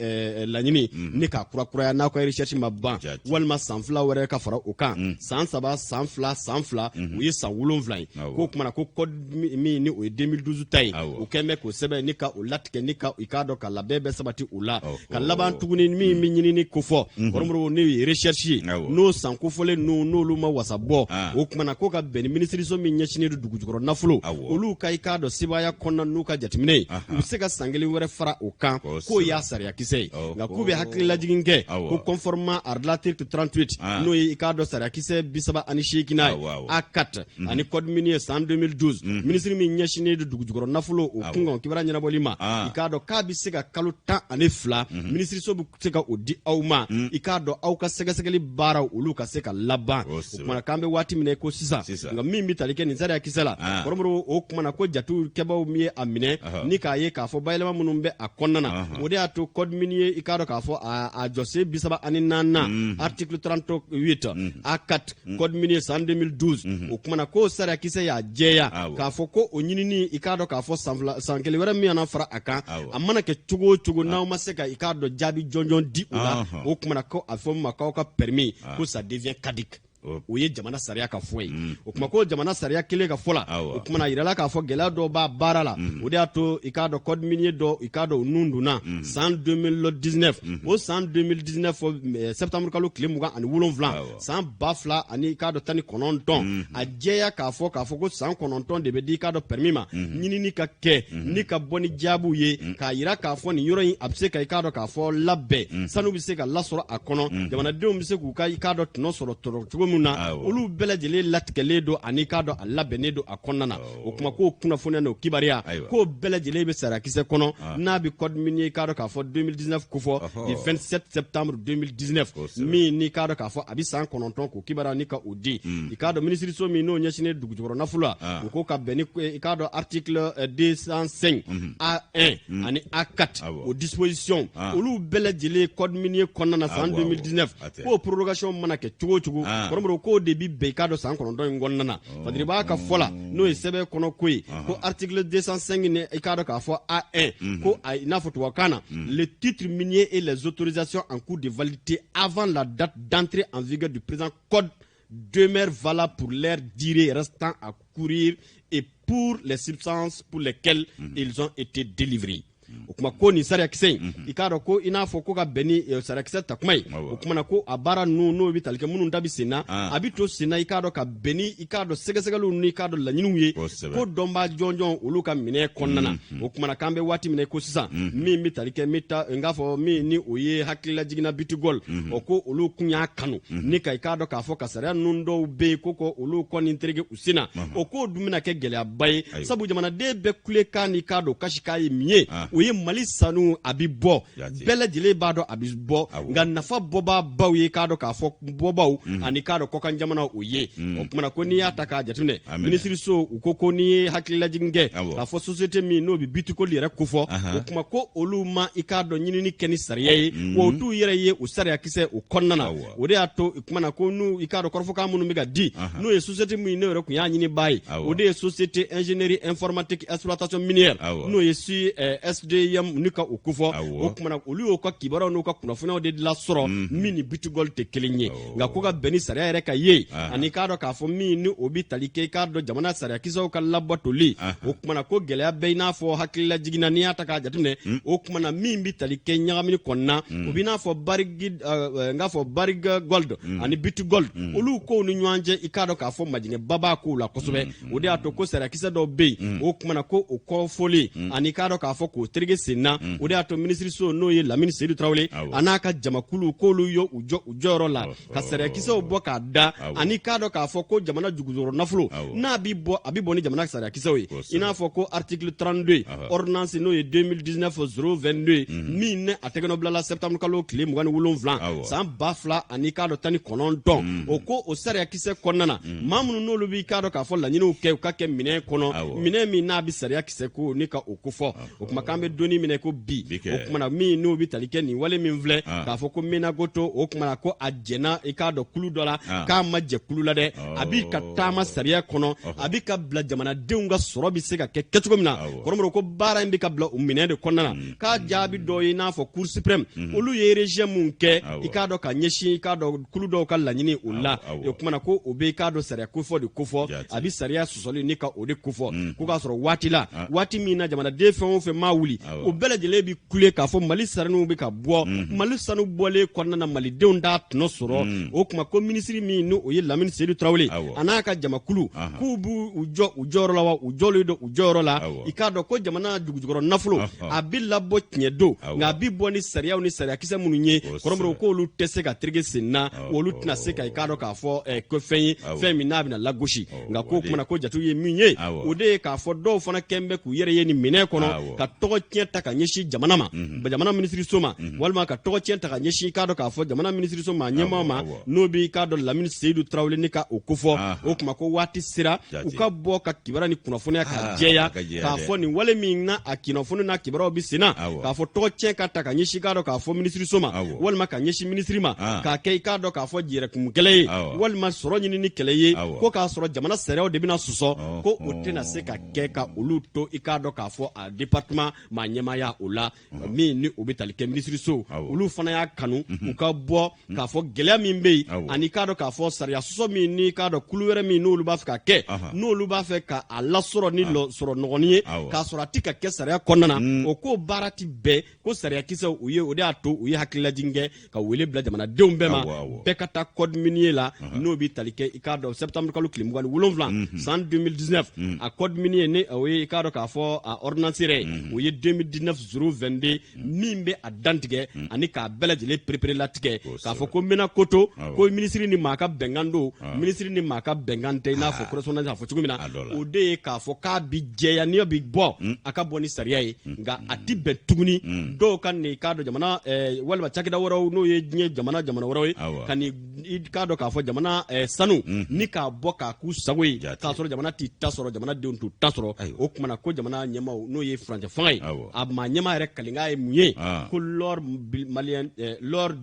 S1: laɲini ni k'a kurakuraya n'aw ka recherche ma ban, walima san 2 wɛrɛ ka fara o kan. San 3, san 2, san 2, o ye san 7 ye. K'o kumana ko code min ni o ye 2012 ta ye, o kɛn bɛ k'o sɛbɛn ni ka o latigɛ ni ka, i k'a dɔn, ka labɛn bɛɛ sabati o la. Ka laban tuguni, min bɛ ɲinini kofɔ, kɔrɔmɔrɔ, n'o ye recherche ye, n'o san kofɔlen ninnu n'olu ma wasa bɔ, o kumana ko ka bɛn ni minisiriso min ɲɛsinnen don dugujukɔrɔ nafolo, olu ka, i k'a dɔn, sebaaya kɔnɔna n'u ka jateminɛ ye, u bɛ se ka san 1 wɛrɛ fara o kan, k'o y'a sariyakisɛ ye. Nka k'u bɛ hakililajigin kɛ ko conformément à l'article 38, n'o ye, i k'a dɔn, sariyakisɛ 38nan ye, A4, ani code minier san 2012, minisiri min ɲɛsinnen don dugujukɔrɔ nafolo o kunkan kibaruya ɲɛnabɔli ma, i k'a dɔn k'a bɛ se ka kalo 12, minisiriso bɛ se ka o di aw ma, i k'a dɔn, aw ka sɛgɛsɛgɛli baaraw olu ka se ka laban. O kumana k'an bɛ waati min na ko sisan, nka min bɛ tali kɛ nin sariyakisɛ la, kɔrɔmɔrɔ, o kumana ko jatew kɛbaaw min ye a minɛ. minɛ ni k'a ye k'a fɔ bayɛlɛma minnu bɛ a kɔnɔna na. O de y'a to code minier, i k'a dɔn k'a fɔ a jɔsen 34nan, article 38 A4, code minier san 2012, o kumana k'o sariyakisɛ y'a jɛya k'a fɔ ko o ɲinini, i k'a dɔn k'a fɔ san 2, san 1 wɛrɛ min nana fara a kan, a mana kɛ cogo o cogo, n'aw ma se ka, i k'a dɔn, jaabi jɔnjɔn di o la, o kumana ko a fɔ min ma k'aw ka permis ko ça devient caduc. O ye jamana sariya ka fɔ ye. O kuma ko jamana sariya kelen ka fɔ la, o kumana a yirala k'a fɔ gɛlɛya dɔw b'a baara la. O de y'a to, i k'a dɔn, code minier dɔ, i k'a dɔn, o nun donna san 2019, o san 2019 septembre kalo tile 27, san ba fila ani, i k'a dɔn, 19. A jɛya k'a fɔ ko san 9 de bɛ di, i k'a dɔn, permis ma, ɲinini ka kɛ ni ka bɔ ni jaabiw ye k'a yira k'a fɔ nin yɔrɔ in, a bɛ se ka, i k'a dɔn k'a fɔ, labɛn, sanu bɛ se ka lasɔrɔ a kɔnɔ, jamanadenw bɛ se k'u ka, i k'a dɔn, tɔnɔ sɔrɔ cogo min na. Olu bɛɛ lajɛlen latigɛlen don ani, i k'a dɔn, a labɛnnen don a kɔnɔna na. O kuma k'o kunnafoniya n'o kibaruya k'o bɛɛ lajɛlen bɛ sariyakisɛ kɔnɔ n'a bɛ code minier, i k'a dɔn k'a fɔ, 2019 kofɔ, du 27 septembre 2019, min n'i k'a dɔn k'a fɔ a bɛ san 9 k'o kibaruya ni ka o di. I k'a dɔn, minisiriso min n'o ɲɛsinnen dugujukɔrɔ nafolo la, o ko ka bɛn ni, i k'a dɔn, article 205 A1 ani A4, o disposition olu bɛɛ lajɛlen code minier kɔnɔna na san 2019, k'o prorogation mana kɛ cogo o cogo, kɔrɔmɔrɔ, k'o de bi bɛn, i k'a dɔn, san 9 in kɔnɔna na. Fadiri b'a ka fɔ la, n'o ye sɛbɛn kɔnɔ ko ye, ko article 205 ni, i k'a dɔn k'a fɔ, A1, ko i n'a fɔ tubabukan na: le titre minier et les autorisations en cours de validité avant la date d'entrée en vigueur du présent code demeurent valables pour leur durée restant à courir et pour les substances pour lesquelles ils ont été délivrés. O kuma ko nin sariyakisɛ in, i k'a dɔn ko i n'a fɔ ko ka bɛn ni sariyakisɛ ta kuma ye, o kuma na ko a baara ninnu n'o bɛ tali kɛ minnu ta bɛ sen na, a bɛ to sen na, i k'a dɔn, ka bɛn ni, i k'a dɔn, sɛgɛsɛgɛliw ni, i k'a dɔn, laɲiniw ye ko dɔnbaa jɔnjɔn olu ka minɛ kɔnɔna na. O kuma na k'an bɛ waati min na ko sisan, min bɛ tali kɛ n bɛ taa n k'a fɔ min ni o ye hakililajiginna B2Gold, o ko olu kun y'a kanu ni ka, i k'a dɔn k'a fɔ, ka sariya ninnu dɔw bɛ yen ko olu kɔni tereke u sen na. O k'o dun bɛna kɛ gɛlɛyaba ye, sabu jamanaden bɛɛ kulekan ni, k'a dɔn, kasikan ye min ye, o ye Mali sanu a bi bɔ, bɛɛ lajɛlen b'a dɔn a bi bɔ, nka nafa bɔbaa baw ye, k'a dɔn k'a fɔ, bɔbaw ani, k'a dɔn, kɔkan jamana o ye. O kumana ko n'i y'a ta k'a jateminɛ, minisiriso u ko n'i ye hakililajigin kɛ k'a fɔ société min n'o bɛ B2Gold yɛrɛ kofɔ, o kuma ko olu ma, i k'a dɔn, ɲinini kɛ ni sariya ye, wa u t'u yɛrɛ ye o sariyakisɛ o kɔnɔna na. O de y'a to o kumana ko n'u, i k'a dɔn, kɔrɔfɔkan minnu bɛ ka di, n'o ye société min n'o yɛrɛ tun y'a ɲinibaa ye, o de ye société ingénierie informatique exploitation minière, n'o ye si SDM ni ka o kofɔ. O kumana olu y'o ka kibaruyaw n'u ka kunnafoniyaw de lasɔrɔ min ni B2Gold tɛ kelen ye, nka ko ka bɛn ni sariya yɛrɛ ka ye ani, k'a dɔn k'a fɔ, min ni o bɛ tali kɛ, i k'a dɔn, jamana sariyakisɛw ka labatoli. O kumana ko gɛlɛya bɛ i n'a fɔ hakililajiginna n'i y'a ta k'a jateminɛ. O kumana min bɛ tali kɛ ɲagamini kɔnɔna, o bɛ n'a fɔ Barrick, n k'a fɔ Barrick Gold ani B2Gold, olu kow ni ɲɔgɔn cɛ, i k'a dɔn k'a fɔ majigɛba b'a kow la kosɛbɛ. O de y'a to ko sariyakisɛ dɔw bɛ yen, o kumana ko o kɔfɔlen ani, k'a dɔn k'a fɔ, k'o tereke sen na. O de y'a to minisiriso n'o ye Lamini Seyidu Tarawele a n'a ka jamakulu, k'olu ye u jɔ u jɔyɔrɔ la ka sariyakisɛw bɔ k'a da ani, k'a dɔn k'a fɔ ko jamana jugujɔrɔ nafolo n'a bi bɔ, a bi bɔ ni jamana sariyakisɛw ye, i n'a fɔ ko article 32 ordonnance n'o ye 2019 022, min ne a tɛgɛnɔ bilala septembre kalo tile 27 san ba fila ani, k'a dɔn, 19. O ko o sariyakisɛ kɔnɔna na, maa minnu n'olu b'i k'a dɔn k'a fɔ laɲiniw kɛ u ka kɛ minɛn kɔnɔ, minɛn min n'a bɛ sariya kisɛ ko ni ka o kofɔ. O kuma k'an bɛ donni minɛ ko bi, o kumana min n'o bɛ tali kɛ nin wale min filɛ k'a fɔ ko Menagoto, o kumana ko a jɛnna, i k'a dɔn, kulu dɔ la, k'a ma jɛ kulu la dɛ, a b'i ka taama sariya kɔnɔ, a b'i ka bila jamanadenw ka sɔrɔ bɛ se ka kɛ kɛcogo min na. Kɔrɔmɔrɔ ko baara in bɛ ka bila o minɛn de kɔnɔna na, k'a jaabi dɔ ye i n'a fɔ Cour suprême, olu ye rejet mun kɛ, i k'a dɔn, ka ɲɛsin, i k'a dɔn, kulu dɔw ka laɲini o la. O kumana ko o bɛ, i k'a dɔn, sariya kofɔ de kofɔ, a bɛ sariya sɔsɔli ni ka o de kofɔ, ko k'a sɔrɔ waati la, waati min na jamanaden fɛn o fɛn maa wuli, o bɛɛ lajɛlen bɛ kule k'a fɔ Mali sanuw bɛ ka bɔ, Mali sanu bɔlen kɔnɔna na, malidenw t'a tɔnɔ sɔrɔ. O kuma ko minisiri min ni o ye Lamini Seyidu Tarawele a n'a ka jamakulu, k'u b'u u jɔ u jɔyɔrɔ la wa u jɔlen don u jɔyɔrɔ la, i k'a dɔn ko jamana dugujukɔrɔ nafolo a bɛ labɔ tiɲɛ don, nka a bɛ bɔ ni sariyaw ni sariyakisɛ minnu ye, kɔrɔmɔrɔ, k'olu tɛ se ka tereke sen na, olu tɛna se ka, i k'a dɔn k'a fɔ, ko fɛn ye fɛn min n'a bɛna lagosi. Nka ko kumana ko jate ye min ye, o de ye k'a fɔ dɔw fana kɛn bɛ k'u yɛrɛ ye nin minɛn kɔnɔ ka tɔgɔ tiɲɛ ta ka ɲɛsin jamana ma, jamana minisiriso ma, walima ka tɔgɔ tiɲɛ ta ka ɲɛsin, i k'a dɔn k'a fɔ, jamana minisiriso ma ɲɛmaa ma, n'o b'i k'a dɔn Lamini Seyidu Tarawele, ni ka o kofɔ. O tuma ko waati sera u ka bɔ ka kibaruya ni kunnafoniya ka jɛya k'a fɔ nin wale min na, a kunnafoni n'a kibaruyaw bɛ sen na, k'a fɔ tɔgɔ tiɲɛ ka ta ka ɲɛsin, k'a dɔn k'a fɔ, minisiriso ma, walima ka ɲɛsin minisiri ma, k'a kɛ, i k'a dɔn k'a fɔ, yɛrɛkun kɛlɛ ye walima sɔrɔ ɲinini kɛlɛ ye, ko k'a sɔrɔ jamana sariyaw de bɛna sɔsɔ, ko o tɛna se ka kɛ ka olu to, i k'a dɔn k'a fɔ, a département maa ɲɛmaaya o la, min ni o bɛ tali kɛ minisiriso. Olu fana y'a kanu u ka bɔ k'a fɔ gɛlɛya min bɛ yen, ani k'a dɔn k'a fɔ sariya sɔsɔ min ni k'a dɔn kulu wɛrɛ min n'olu b'a fɛ ka kɛ, n'olu b'a fɛ ka a lasɔrɔ ni sɔrɔ nɔgɔnin ye, k'a sɔrɔ a tɛ ka kɛ sariya kɔnɔna na, o ko baara tɛ bɛn ko sariyakisɛw u ye. O de y'a to u ye hakililajigin kɛ ka wele bila jamanadenw bɛɛ ma, bɛɛ ka taa code minier la, n'o bɛ tali kɛ, i k'a dɔn, septembre kalo tile 27 san 2019. A code minier ni o ye, i k'a dɔn k'a fɔ, a ordonnance yɛrɛ, o ye 2019 022, min bɛ a dantigɛ ani k'a bɛɛ lajɛlen pereperelatigɛ k'a fɔ ko Menakotɔ, ko minisiri ni maa ka bɛnkan don, minisiri ni maa ka bɛnkan tɛ. I n'a fɔ correspondance y'a fɔ cogo min na, o de ye k'a fɔ k'a bi jɛya, n'i bi bɔ, a ka bɔ ni sariya ye, nka a ti bɛn tuguni dɔw ka nin, k'a dɔn, jamana walima cakɛda wɛrɛw, n'o ye diɲɛ jamana jamana wɛrɛw ye, ka nin, i k'a dɔn k'a fɔ, jamana sanu ni k'a bɔ k'a k'u sago ye, k'a sɔrɔ jamana t'i ta sɔrɔ, jamanadenw t'u ta sɔrɔ. O tuma na ko jamana ɲɛmaaw, n'o ye furancɛ fanga ye, a maa ɲɛmaa yɛrɛ kalenkan ye mun ye? Ko l'or malien, l'or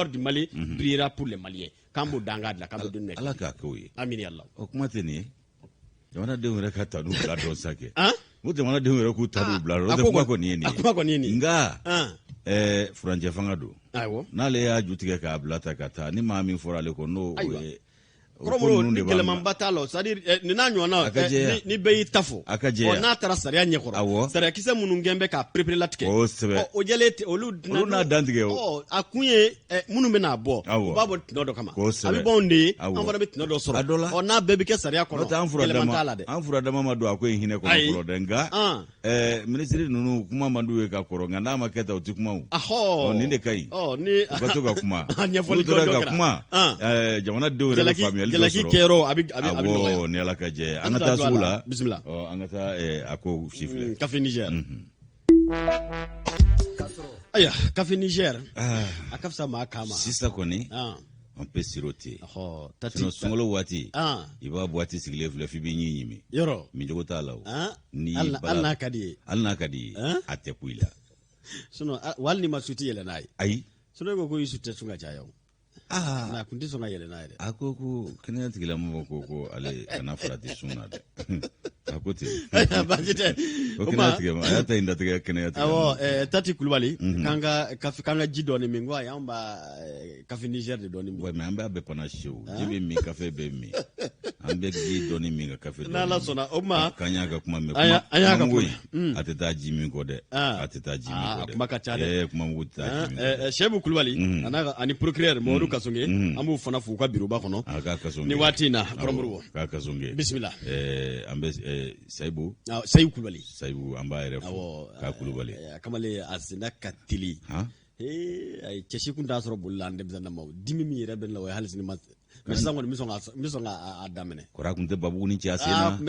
S1: du Mali brillera pour les Maliens. K'an b'o danga dilan, k'an bɛ don.
S2: Ala k'a k'o ye.
S1: Amin ya Allah.
S2: O kuma tɛ nin ye, jamanadenw yɛrɛ ka tanu bila dɔn sa kɛ. Ko jamanadenw yɛrɛ k'u tanu bila dɔn, o tɛ kuma kɔni ye nin ye.
S1: A kuma kɔni ye nin
S2: ye. Nka furancɛ fanga don, n'ale y'a ju tigɛ k'a bila ta ka taa, ni maa min fɔra ale kɔ, n'o ye
S1: Kɔrɔmɔrɔ, ni gɛlɛmanba t'a la, c'est à dire nin n'a ɲɔgɔnna, ni bɛɛ y'i ta fɔ,
S2: a ka jɛya,
S1: n'a taara sariya ɲɛkɔrɔ, sariyakisɛ minnu kɛn bɛ k'a pereperelatigɛ,
S2: kosɛbɛ,
S1: o jɛlen tɛ olu.
S2: Olu n'a dantigɛ
S1: o. A kun ye minnu bɛna bɔ, u b'a bɔ tɔnɔ dɔ kama, a bɛ bɔ anw de ye, an fana bɛ tɔnɔ dɔ sɔrɔ.
S2: A dɔ la.
S1: Ɔ, n'a bɛɛ bɛ kɛ sariya kɔnɔ,
S2: gɛlɛman t'a la dɛ. An furadama ma don a ko in hinɛ kɔnɔ fɔlɔ dɛ, nka minisiri ninnu kuma man d'u ye ka kɔrɔ, nka n'a ma kɛ tan, u tɛ kuma o. Nin de ka ɲi,
S1: ni
S2: u ka to ka kuma.
S1: Ɲɛfɔli
S2: N'u tora ka kuma, jamanadenw yɛrɛ bɛ faamuyali dɔ
S1: jalaki
S2: sɔrɔ.
S1: Kɛyɔrɔ a bɛ a bɛ a bɛ nɔgɔya.
S2: Awɔ, ni Ala ka jɛ, an ka taa sugu la.
S1: Bisimila.
S2: Ɔ, an ka taa a ko sifilɛ.
S1: Café Niger. Ayiwa, Café Niger, a ka fisa maa kan ma.
S2: Sisan kɔni, on peut siroter.
S1: Ɔhɔ, tati.
S2: Sinon sunkalo waati, i b'a boîte sigilen filɛ f'i b'i ɲin ɲimi.
S1: Yɔrɔ.
S2: Mincogo t'a la o.
S1: Ni hali n'a ka di ye.
S2: Hali n'a ka di ye, a tɛ ku i la.
S1: Sinon hali n'i ma su, i tɛ yɛlɛ n'a ye.
S2: Ayi.
S1: Sinon e ko ko Yusu tɛ sun ka caya o. Nka a kun tɛ sɔn ka yɛlɛ n'a ye dɛ.
S2: A ko ko kɛnɛya tigilamɔgɔw ko ko ale kana farati sun na dɛ. A ko ten.
S1: Baasi tɛ.
S2: O kɛnɛya tigɛ a y'a ta in datigɛ kɛnɛya tigɛ.
S1: Awɔ, Tati Kulubali, k'an ka kafe, k'an ka ji dɔɔni min, ko ayi, an b'a Café Niger de dɔɔni min.
S2: Ouais, mais an b'a bɛɛ panaché o. Ji bɛ min, kafe bɛ min. An bɛ ji dɔɔni min ka kafe dɔɔni.
S1: N'Ala sɔnna, o tuma.
S2: K'an y'a ka kuma mɛn.
S1: An y'a ka
S2: kuma. A tɛ taa ji min kɔ dɛ. A tɛ taa ji min kɔ dɛ.
S1: A kuma ka ca dɛ.
S2: Kuma mugu tɛ taa ji min kɔ.
S1: Sɛbu Kulubali a n'a ani procureur Mamadu Kasonge, an b'u fana fo u ka biroba kɔnɔ.
S2: A ka Kasonge.
S1: Nin waati in na, Kɔrɔmoribo.
S2: K'a Kasonge.
S1: Bisimila.
S2: An bɛ Sayibu.
S1: Sayibu Kulubali.
S2: Sayibu, an b'a yɛrɛ fo. K'a Kulubali.
S1: Kamalen a senna ka teli. Ayi, cɛ si kun t'a sɔrɔ boli la an denmisɛnnin ma. Dimi min yɛrɛ bɛ ne la, o ye hali sini ma, mais sisan kɔni, n bɛ sɔn k'a daminɛ.
S2: Kɔrɔ, a kun tɛ babugu ni cɛ a sen na.
S1: N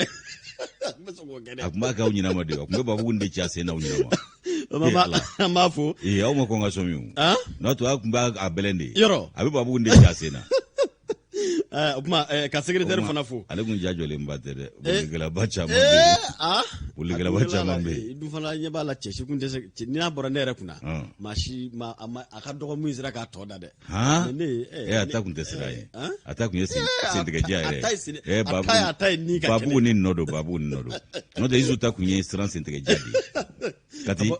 S1: bɛ sɔn k'o kɛ dɛ.
S2: A kun b'a k'aw ɲinama de, a kun bɛ babugu de ci a sen na aw ɲinama.
S1: An b'a fo.
S2: Ee, aw ma kɔn ka sɔmi o. N'o tɛ, a kun b'a bɛlɛn de.
S1: Yɔrɔ.
S2: A bɛ babugu de ci a sen na.
S1: O tuma ka secrétaire fana fo.
S2: Ale kun ja jɔlenba tɛ dɛ, bolikɛlaba caman bɛ yen. Bolikɛlaba caman bɛ yen.
S1: Dun fana ɲɛ b'a la, cɛ si kun tɛ se ni n'a bɔra ne yɛrɛ kunna, maa si ma a ka dɔgɔ min sera k'a tɔ da dɛ.
S2: Ne a ta kun tɛ sira ye, a ta kun ye sentigɛja yɛrɛ.
S1: A ta ye ni
S2: ka babugu ni nɔ don, babugu ni nɔ don. N'o tɛ, Yusu ta kun ye siran sentigɛja de ye. Kati.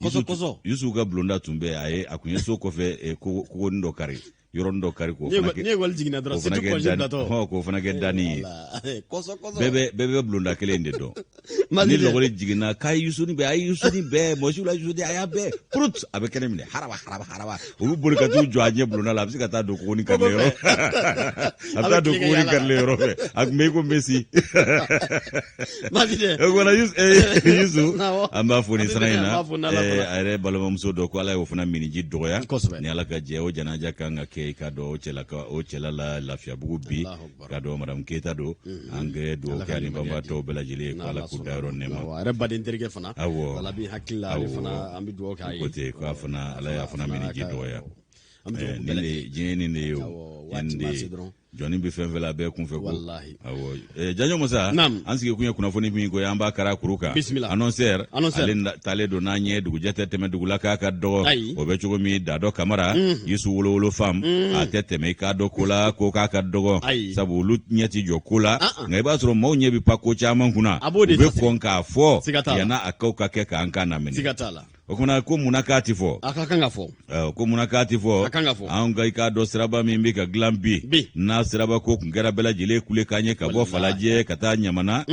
S1: Kɔsɔ kɔsɔ.
S2: Yusu ka bulonda tun bɛ a ye, a kun ye so kɔfɛ kogonin dɔ kari, yɔrɔnin dɔ kari
S1: k'o fana kɛ. Ni ekɔli jiginna dɔrɔn, surtout congé bilatɔ.
S2: K'o fana kɛ danni ye.
S1: Kɔsɔ kɔsɔ.
S2: Bɛɛ bɛ bulonda kelen de dɔn. Ni lɔgɔli jiginna k'a ye Yusuni bɛɛ, a ye Yusuni bɛɛ, mɔsiw la Yusuni, a y'a bɛɛ purut, a bɛ kɛnɛ minɛ haraba haraba haraba. U bɛ boli ka t'u jɔ a ɲɛ bulonda la, a bɛ se ka taa don kogonin karilen yɔrɔ. A bɛ taa don kogonin karilen yɔrɔ fɛ. A tun bɛ i ko Messi. O kumana Yusu, an b'a fo nin sanga in na. A yɛrɛ balimamuso dɔ ko Ala y'o fana miniji dɔgɔya. Ni Ala ka jɛ, o janaja kan ka kɛ. kɛ i k'a dɔn o cɛla o cɛla la Lafiyabugu bi, k'a dɔn madame Keyita don, an kɛ dugawu kɛ ani banbaatɔw bɛɛ lajɛlen ye ko Ala k'u dayɔrɔ nɛɛma.
S1: A yɛrɛ baden terikɛ fana, awɔ, Ala b'i hakili la, ale fana an bɛ dugawu k'a ye.
S2: Ko ten k'a fana Ala y'a fana minniji dɔgɔya. Nin de diɲɛ nin de ye o, nin de ye jɔnni bɛ fɛn fɛn la a bɛɛ kunfɛ ko awɔ. Janjo Masa, an sigi kun ye kunnafoni min ko ye, an b'a kara kuru kan. Annonceur ale taalen don n'an ye dugujɛ tɛ tɛmɛ dugu la k'a ka dɔgɔ, o bɛ cogo min Dadɔ Kamara Yusu wolowolo fam a tɛ tɛmɛ i k'a dɔn ko la ko k'a ka dɔgɔ, sabu olu ɲɛ tɛ jɔ ko la, nka i b'a sɔrɔ maaw ɲɛ bɛ pan ko caman kunna, u bɛ kɔn k'a fɔ yanni a kow ka kɛ k'an kan laminɛ. O kumana ko munna k'a tɛ fɔ?
S1: A ka kan ka fɔ.
S2: Ko munna k'a tɛ fɔ?
S1: A kan ka fɔ.
S2: Anw ka i k'a dɔn siraba min bɛ ka dilan bi, n'a siraba ko tun kɛra bɛɛ lajɛlen kulekan ye ka bɔ Falajɛ ka taa Ɲamana,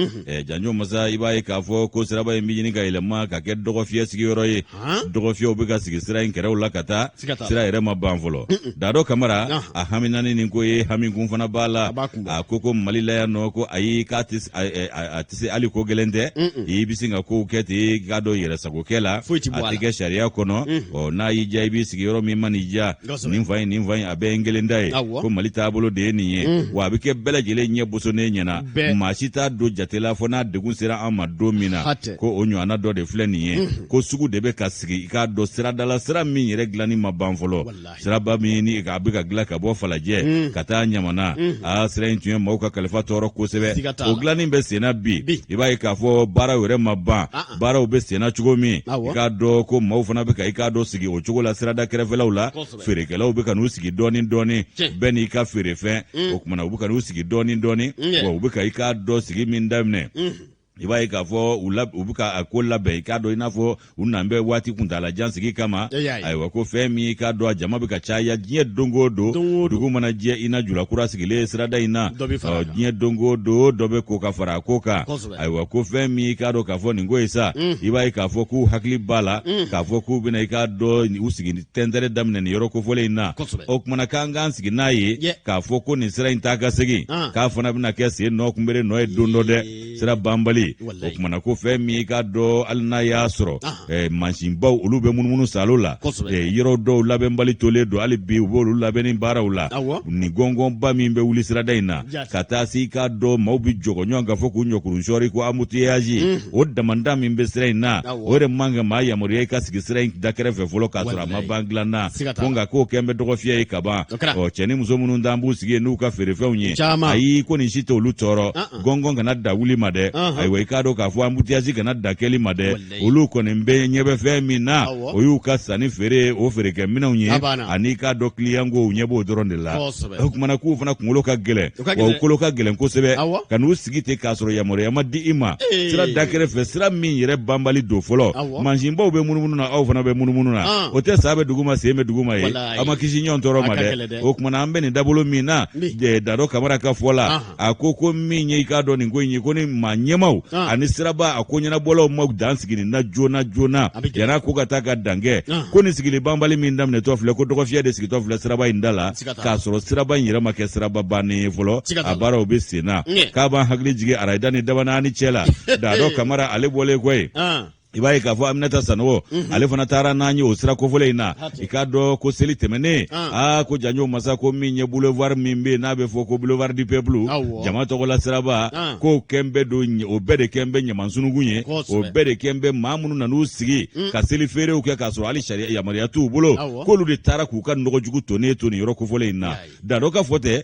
S2: Janjo Masa, i b'a ye k'a fɔ ko siraba in bɛ ɲini ka yɛlɛma ka kɛ dɔgɔfiyɛ sigiyɔrɔ ye. Dɔgɔfiyɛw bɛ ka sigi sira in kɛrɛw la ka taa, sira yɛrɛ ma ban fɔlɔ. Dadɔ Kamara a hamina ni nin ko ye, hamikun fana b'a la. A ko Mali la yan nɔ, ko ayi, k'a tɛ a tɛ se hali ko gɛlɛn tɛ, i bɛ sin ka kow kɛ ten i k'a dɔn yɛrɛsagokɛ la, a tɛ kɛ sariya kɔnɔ. Ɔ, n'a y'i diya i b'i sigi yɔrɔ min man'i diya, nin fan in, nin fan in, a bɛɛ ye n kelen ta ye. Ko Mali taabolo de ye nin ye, wa a bɛ kɛ bɛɛ lajɛlen ɲɛ bosonnen ɲɛna, maa si t'a don jate la fo n'a degun sera an ma don min na. Ko o ɲɔgɔnna dɔ de filɛ nin ye, ko sugu de bɛ ka sigi i k'a dɔn siradala, sira min yɛrɛ dilanni ma ban fɔlɔ. Siraba min ni a bɛ ka dilan ka bɔ Falajɛ ka taa Ɲamana, a sira in tun ye maaw ka kalifa tɔɔrɔ kosɛbɛ. O dilanni bɛ senna bi, i b'a ye k'a fɔ baaraw yɛrɛ ma ban, baaraw bɛ senna cogo min, i k'a dɔn ko maaw fana bɛ ka i k'a dɔn sigi o cogo la sirada kɛrɛfɛlaw la. Feerekɛlaw bɛ ka n'u sigi dɔɔni dɔɔni, bɛɛ n'i ka feerefɛn. O kumana u bɛ ka n'u sigi dɔɔni dɔɔni, wa u bɛ ka i k'a dɔn sigi min daminɛ, i b'a ye k'a fɔ u bɛ ka a ko labɛn i k'a dɔn i n'a fɔ u nan bɛ waati kuntaalajan sigi kama. Ayiwa, ko fɛn min i k'a dɔn a jama bɛ ka caya diɲɛ don o don, dugu mana jɛ i na julakura sigilen sirada in na, diɲɛ don o don dɔ bɛ ko ka fara a ko kan. Ayiwa, ko fɛn min i k'a dɔn k'a fɔ nin ko ye sa, i b'a ye k'a fɔ k'u hakili b'a la k'a fɔ k'u bɛna i k'a dɔn u sigi tɛntɛrɛ daminɛ nin yɔrɔ kofɔlen in na. O kumana k'an k'an sigi n'a ye k'a fɔ ko nin sira in taa ka segin, k'a fana bɛna kɛ sen nɔ kunbere nɔ ye don dɔ dɛ, sira banbali. O kumana ko fɛn min i k'a dɔn hali n'a y'a sɔrɔ mansinbaw olu bɛ munumunu salo la, yɔrɔ dɔw labɛnbali tolen don hali bi, u b'olu labɛnni baaraw la. Nin gɔngɔnba min bɛ wuli sirada in na ka taa se i k'a dɔn maaw bɛ jɔgɔ ɲɔgɔn kan fo k'u ɲɔkurun sɔɔri ko embouteillage, o damanda min bɛ sira in na, o yɛrɛ man ka maa yamaruya i ka sigi sira in da kɛrɛfɛ fɔlɔ k'a sɔrɔ a ma ban dilan na. Ko nka k'o kɛn bɛ dɔgɔfiyɛ ye kaban. Ɔ, cɛ ni muso minnu t'an b'u sigi yen n'u ka feerefɛnw ye, ayi, ko nin si tɛ olu tɔɔrɔ. Gɔngɔn kana da wuli ma dɛ, ayiwa, i k'a dɔn k'a fɔ embouteillage kana da kɛli ma dɛ. Olu kɔni bɛ ɲɛ bɛ fɛn min na, o y'u ka sanni feere o feerekɛminɛnw ye, ani i k'a dɔn kiliyan ko u ɲɛ b'o dɔrɔn de la. O kumana k'u fana kunkolo ka gɛlɛn, wa u kolo ka gɛlɛn kosɛbɛ ka n'u sigi ten k'a sɔrɔ yamaruya ma di i ma sira da kɛrɛfɛ, sira min yɛrɛ banbali don fɔlɔ. Mansinbaw bɛ munumunu na, aw fana bɛ munumunu na, o tɛ sa bɛ duguma sen bɛ duguma ye, aw ma kisi ɲɔgɔn tɔɔrɔ ma dɛ. O kumana an bɛ nin dabolo min na, Dadɔ Kamara ka fɔ la, a ko ko min ye i k'a dɔn nin ko in ye, ko ni maa ɲɛmaw ani siraba a ko ɲɛnabɔlaw ma dan sigi nin na joona joona yan'a ko ka taa ka dan kɛ, ko nin sigili banbali min daminɛtɔ filɛ, ko dɔgɔfiyɛ de sigitɔ filɛ siraba in da la k'a sɔrɔ siraba in yɛrɛ ma kɛ siraba bannen ye fɔlɔ, a baaraw bɛ sen na. K'a b'an hakili jigin arayida ni dabanaani cɛ la. Dadɔ Kamara ale bɔlen kɔ yen, i b'a ye k'a fɔ Aminata Sanogo ale fana taara n'an ye o sira kofɔlen in na. I k'a dɔn ko seli tɛmɛnen, aa, ko Janjo Masa, ko min ye boulevard min bɛ yen n'a bɛ fɔ ko boulevard du peuple, jama tɔgɔla siraba, k'o kɛn bɛ don o bɛɛ de kɛn bɛ ɲamansunugun ye, o bɛɛ de kɛn bɛ maa minnu nan'u sigi ka seli feerew kɛ k'a sɔrɔ hali sariya yamaruya t'u bolo, k'olu de taara k'u ka nɔgɔjugu tonnen to nin yɔrɔ kofɔlen in na. Dadɔ ka fɔ tɛ,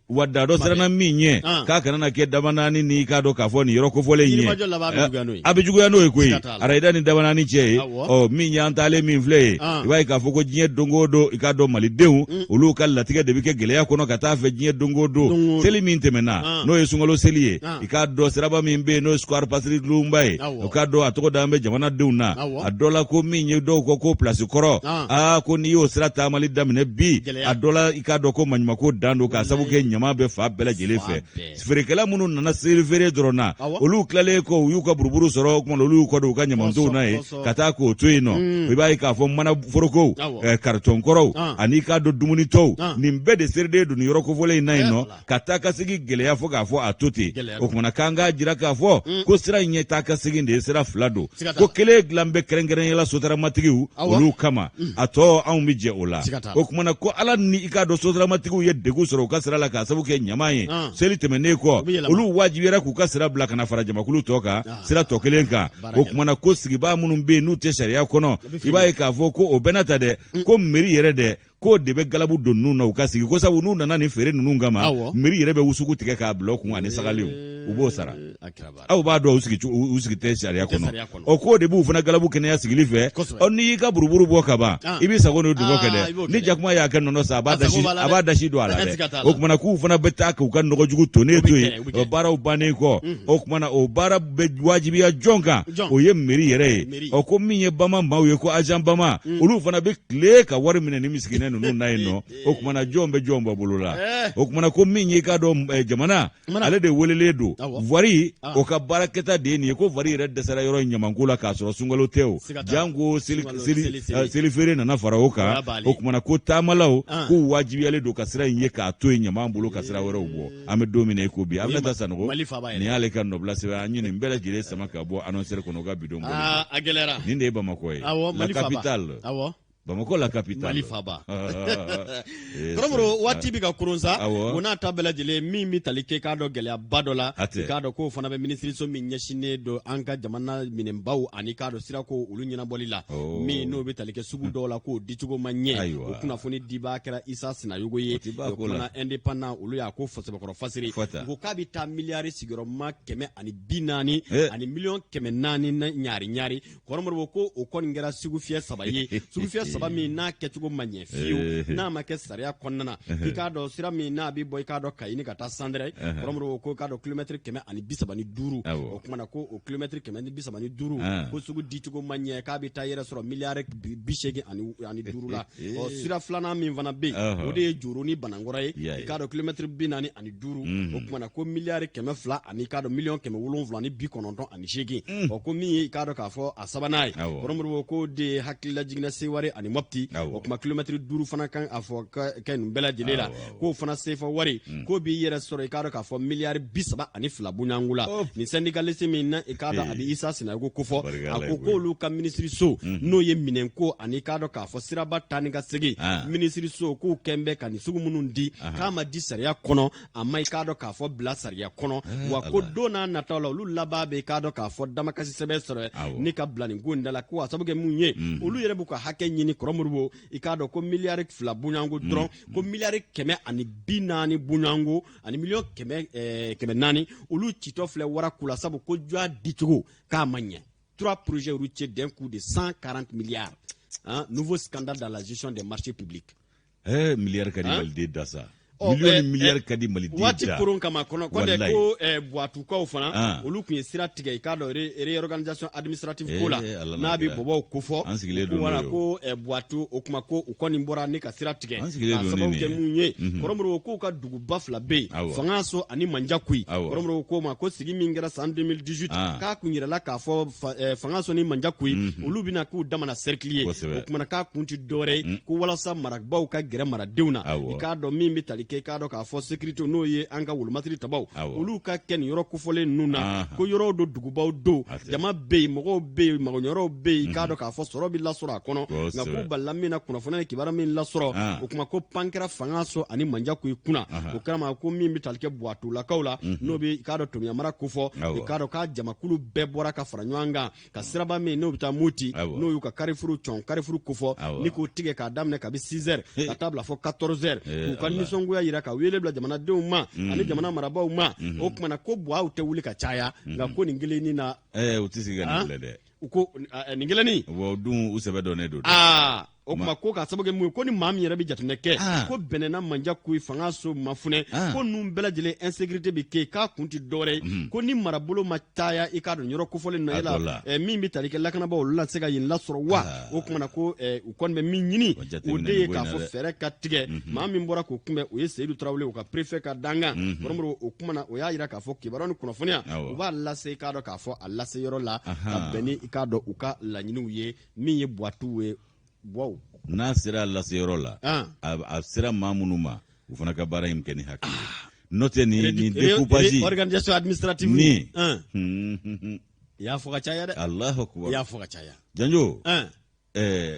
S2: wa Dadɔ siranna min ɲɛ, k'a kana na kɛ dabanaani ni i k'a dɔn k'a fɔ nin yɔrɔ kofɔlen in ye, a bɛ juguya n'o ye koyi, arayida ni dabanaani cɛ ye. Ɔ, min y'an taalen min filɛ ye, i b'a ye k'a fɔ ko diɲɛ don o don, i k'a dɔn malidenw olu ka latigɛ de bɛ kɛ gɛlɛya kɔnɔ ka taa fɛ diɲɛ don o don. Seli min tɛmɛna, n'o ye sunkalo seli ye, i k'a dɔn siraba min bɛ yen n'o ye square Pasteur Lumumba ye, o k'a dɔn a tɔgɔ dalen bɛ jamanadenw na. A dɔ la ko min ye dɔw ko ko pilasi kɔrɔ, aa, ko n'i y'o sira taamali daminɛ bi, a dɔ la i k'a dɔn ko maɲumanko dan don, k'a sabu kɛ ɲama bɛ fan bɛɛ lajɛlen fɛ. Feerekɛla minnu nana seli feere dɔrɔn na, olu tilalen kɔ u y'u ka buruburu sɔrɔ, o tuma olu y'u kɔ don. don u ka ɲamantonw na yen ka taa k'o to yen nɔ mm. I b'a ye k'a fɔ mana forokow karitɔn kɔrɔw ani k'a dɔn dumuni tɔw ah. Nin bɛɛ de seriden don nin yɔrɔ kofɔlen in na yen nɔ ka taa ka segin gɛlɛya fo k'a fɔ a to ten. O kumana k'an k'a jira k'a fɔ mm. ko sira in ye taa ka segin de ye, sira fila don, ko kelen dilan bɛ kɛrɛnkɛrɛnnenya la sotaramatigiw olu kama mm. A tɔ anw bɛ jɛ o la. O kumana ko ala ni i k'a dɔn sotaramatigiw ye degun sɔrɔ u ka sira la k'a sababu kɛ ɲaman ye ah. Seli tɛmɛnen kɔ, olu wajibiyara k'u ka sira bila ka na fara jamakulu tɔ kan ah. sira tɔ kelen kan. O kumana ko sigibaa minnu bɛ yen n'u tɛ sariya kɔnɔ, i b'a ye k'a fɔ ko o bɛɛ n'a ta dɛ mm. ko meri yɛrɛ dɛ, k'o de bɛ galabu don ninnu na u ka sigi, ko sabu n'u nana nin feere ninnu kama, meri yɛrɛ bɛ wusuku tigɛ k'a bila u kun ani sagaliw, u b'o sara. Aw b'a dɔn u sigi tɛ sariya kɔnɔ. Ɔ, k'o de b'u fana galabu kɛnɛya sigili fɛ. Ɔ, n'i y'i ka buruburu bɔ ka ban, i b'i sago n'o dungɔ kɛ dɛ. Ni jakuma y'a kɛ nɔnɔ sa, a b'a dasi don a la dɛ. O kumana k'u fana bɛ taa k'u ka nɔgɔjugu tonnen to yen baaraw bannen kɔ. O kumana o baara bɛ wajibiya jɔn kan? O ye meri yɛrɛ ye. Ɔ, ko min ye bama maaw ye, ko agent bama, olu fana bɛ tile ka wari minɛ ni misikinɛ ninnu na yen nɔ. O kumana jɔn bɛ jɔn bɔ bolo la? O kumana ko min ye k'a dɔn jamana, ale de welelen don voirie, ah. o ka baarakɛta de ye nin ye, ko voirie yɛrɛ dɛsɛra yɔrɔ in ɲamanko la k'a sɔrɔ sunkalo tɛ o, janko selifeere nana fara o kan. O kumana ko taamalaw ah. k'u wajibiyalen don ka sira in ye k'a to yen ɲaman bolo ka sira wɛrɛw bɔ. An bɛ don min na i ko bi, Aminata Sanogo, nin y'ale ka nɔbila sɛbɛn. An ye nin bɛɛ lajɛlen sama ka bɔ Annonceur kɔnɔ, u ka bidon bɔ.
S1: Ah, a gɛlɛyara.
S2: Nin de ye Bamakɔ ye, la capitale. Bamakɔ la capitale.
S1: Mali faaba. Kɔrɔmɔrɔ, waati bɛ ka koron sa. O n'a ta bɛɛ lajɛlen, min bɛ tali kɛ k'a dɔn gɛlɛyaba dɔ la, k'a dɔn k'o fana bɛ minisiriso min ɲɛsinnen don an ka jamana minɛnbaw ani k'a dɔn sirako olu ɲɛnabɔli la, min n'o bɛ tali kɛ sugu dɔw la k'o dicogo ma ɲɛ. O kunnafoni dibaa kɛra Isa Sinayogo ye. O kumana Indépendant olu y'a ko sɛbɛkɔrɔ fasiri. U ko k'a bɛ taa miliyari sigiyɔrɔma 140 ani miliyɔn 400 ɲaari ɲaari. Kɔrɔmɔrɔ, ko o kɔni kɛra sugufiyɛ saba ye, sugufiyɛ saba min n'a kɛcogo ma ɲɛ fiyewu, n'a ma kɛ sariya kɔnɔna na. I k'a dɔn sira min n'a bɛ bɔ i k'a dɔn Kayi ni ka taa Sandɛrɛ, Kɔrɔmɔrɔ, ko k'a dɔn kilomɛtiri 135, o kuma na ko o kilomɛtiri 135, ko sugu dicogo ma ɲɛ, k'a bɛ taa yɛrɛ sɔrɔ miliyari 85 la. Ɔ, sira filanan min fana bɛ yen, o de ye Joro ni Banankɔrɔ ye, i k'a dɔn kilomɛtiri 45, o kuma na ko miliyari 200 ani i k'a dɔn miliyɔn 798. Ɔ, ko min ye i k'a dɔn k'a fɔ a sabanan ye, Kɔrɔmɔrɔ, ko de ye hakililajiginna Seware ani Mɔpti, o kuma kilomɛtiri 5 fana kan a fɔ kɛ nin bɛɛ lajɛlen la, k'o fana sefa wari k'o b'i yɛrɛ sɔrɔ i k'a dɔn k'a fɔ miliyari 32 bonyanko la. Nin syndicaliste min na, i k'a dɔn a bɛ Isa Sinayogo kofɔ, a ko k'olu ka minisiriso, n'o ye minɛnko ani i k'a dɔn k'a fɔ siraba taa ni ka segin minisiriso, k'u kɛn bɛ ka nin sugu minnu di, k'a ma di sariya kɔnɔ, a ma i k'a dɔn k'a fɔ bila sariya kɔnɔ, eh, wa ko don n'a nataw la, olu laban bɛ i k'a dɔn k'a fɔ damakasi sɛbɛn sɔrɔ ni ka bila nin ko in da la, ko a sababu kɛ mun ye mm. Olu yɛrɛ b'u ka hakɛ ɲini. Kɔrɔmoribo, i k'a dɔn ko miliyari 2 bonyanko mm. dɔrɔn, ko miliyari 140 bonyanko ani miliyɔn 400, eh, olu citɔ filɛ wara ku la, sabu ko jɔ dicogo k'a ma ɲɛ. Trois projets routiers d'un coût de 140 milliards, hein, nouveau scandale dans la gestion des marchés publics.
S2: Eh, miliyari ka di maliden da sa, miliyɔn ni miliyari ka di maliden da.
S1: Waati koron kama kɔnɔ kɔndɛ ko Buwatukaw fana ah. olu tun ye sira tigɛ, i k'a dɔn réorganisation administrative ko la, n'a bɛ bɔbɔw kofɔ.
S2: An sigilen don.
S1: Wala ko Buwatu, o kuma ko u kɔni bɔra ni ka sira tigɛ, k'a sababu kɛ mun ye? Kɔrɔmoribo, k'u ka duguba fila bɛ yen, Fangaso ani Manjakuyi. Kɔrɔmoribo ko ma ko sigi min kɛra san 2018, ah. k'a kun yirala k'a fɔ Fangaso ni Manjakuyi olu bɛna k'u damana cercle ye. O kumana k'a kun tɛ dɔwɛrɛ ye mm. ko walasa marabaw ka gɛrɛ maradenw na, i k'a dɔn min bɛ tali kɛ i k'a dɔn k'a fɔ sécurité, n'o ye an ka wolomasiri tabaw, olu ka kɛ nin yɔrɔ kofɔlen ninnu na, ko yɔrɔw don, dugubaw don, jama bɛ yen, mɔgɔw bɛ yen, magoɲɛyɔrɔw bɛ yen, i k'a dɔn k'a fɔ sɔrɔ bɛ lasɔrɔ a kɔnɔ. Nka k'u balila min na, kunnafoniya ni kibaruya min lasɔrɔ, ah. o kuma ko pan kɛra Fangaso ani Manjakuyi kunna. O kɛra ma ko min bɛ tali kɛ Buwatulakaw la, mhm. n'o bɛ i k'a dɔn Tomiya mara kofɔ, i k'a dɔn k'a jamakulu bɛɛ bɔra ka fara ɲɔgɔn kan ka siraba min n'o bɛ taa Moti, n'o y'u ka carrefour cɔn carrefour kofɔ, ni k'o tigɛ k'a daminɛ kabi 6 heures ka taa bila fɔ 14 heures, k'u ka nisɔngoya yira, ka wele bila jamanadenw ma mm. ani jamana marabaaw ma. Mm-hmm. O kumana ko buwaw tɛ wuli ka caya, mm-hmm. nka ko nin kelennin na
S2: u tɛ sigi ka nin filɛ dɛ.
S1: U ko nin kelennin
S2: wa dun, u sɛbɛ dɔnnen don.
S1: Aa. O tuma ko ka sababu kɛ mun ye, ko ni maa min yɛrɛ bɛ jateminɛ kɛ,
S2: Ah.
S1: ko Bɛnɛna, Manjakuyi, Fangaso, Mafunɛ,
S2: Ah.
S1: ko ninnu bɛɛ lajɛlen insécurité bɛ kɛ, k'a kun tɛ dɔwɛrɛ ye ko ni marabolo ma caya, i k'a dɔn yɔrɔ kofɔlen na
S2: A
S1: yala
S2: dɔ la.
S1: min bɛ tali kɛ lakanabaaw, olu na se ka yen lasɔrɔ wa? O tuma na ko u kɔni bɛ min ɲini,
S2: O jateminɛ
S1: o de ye
S2: nin ko
S1: k'a
S2: in na
S1: fɔ
S2: dɛ.
S1: fɛɛrɛ ka tigɛ. Maa min bɔra k'o kunbɛn, o ye Seyidu Tarawele, o ka préfet ka dankan Kɔrɔmɔrɔ. O kuma na, o y'a yira k'a fɔ kibaruya ni kunnafoniya, u b'a lase, i k'a dɔn k'a fɔ a lase yɔrɔ la, ka bɛn ni, i k'a dɔn, u ka laɲiniw ye, min ye buwatiw ye, buwaw.
S2: N'a sera a laseyɔrɔ la, a sera maa minnu ma, u fana ka baara in kɛ ni hakili ye, n'o tɛ nin découpage
S1: organisation administrative
S2: ni
S1: i y'a fɔ ka caya dɛ.
S2: Alahu akubar.
S1: I y'a fɔ ka caya.
S2: Janjo.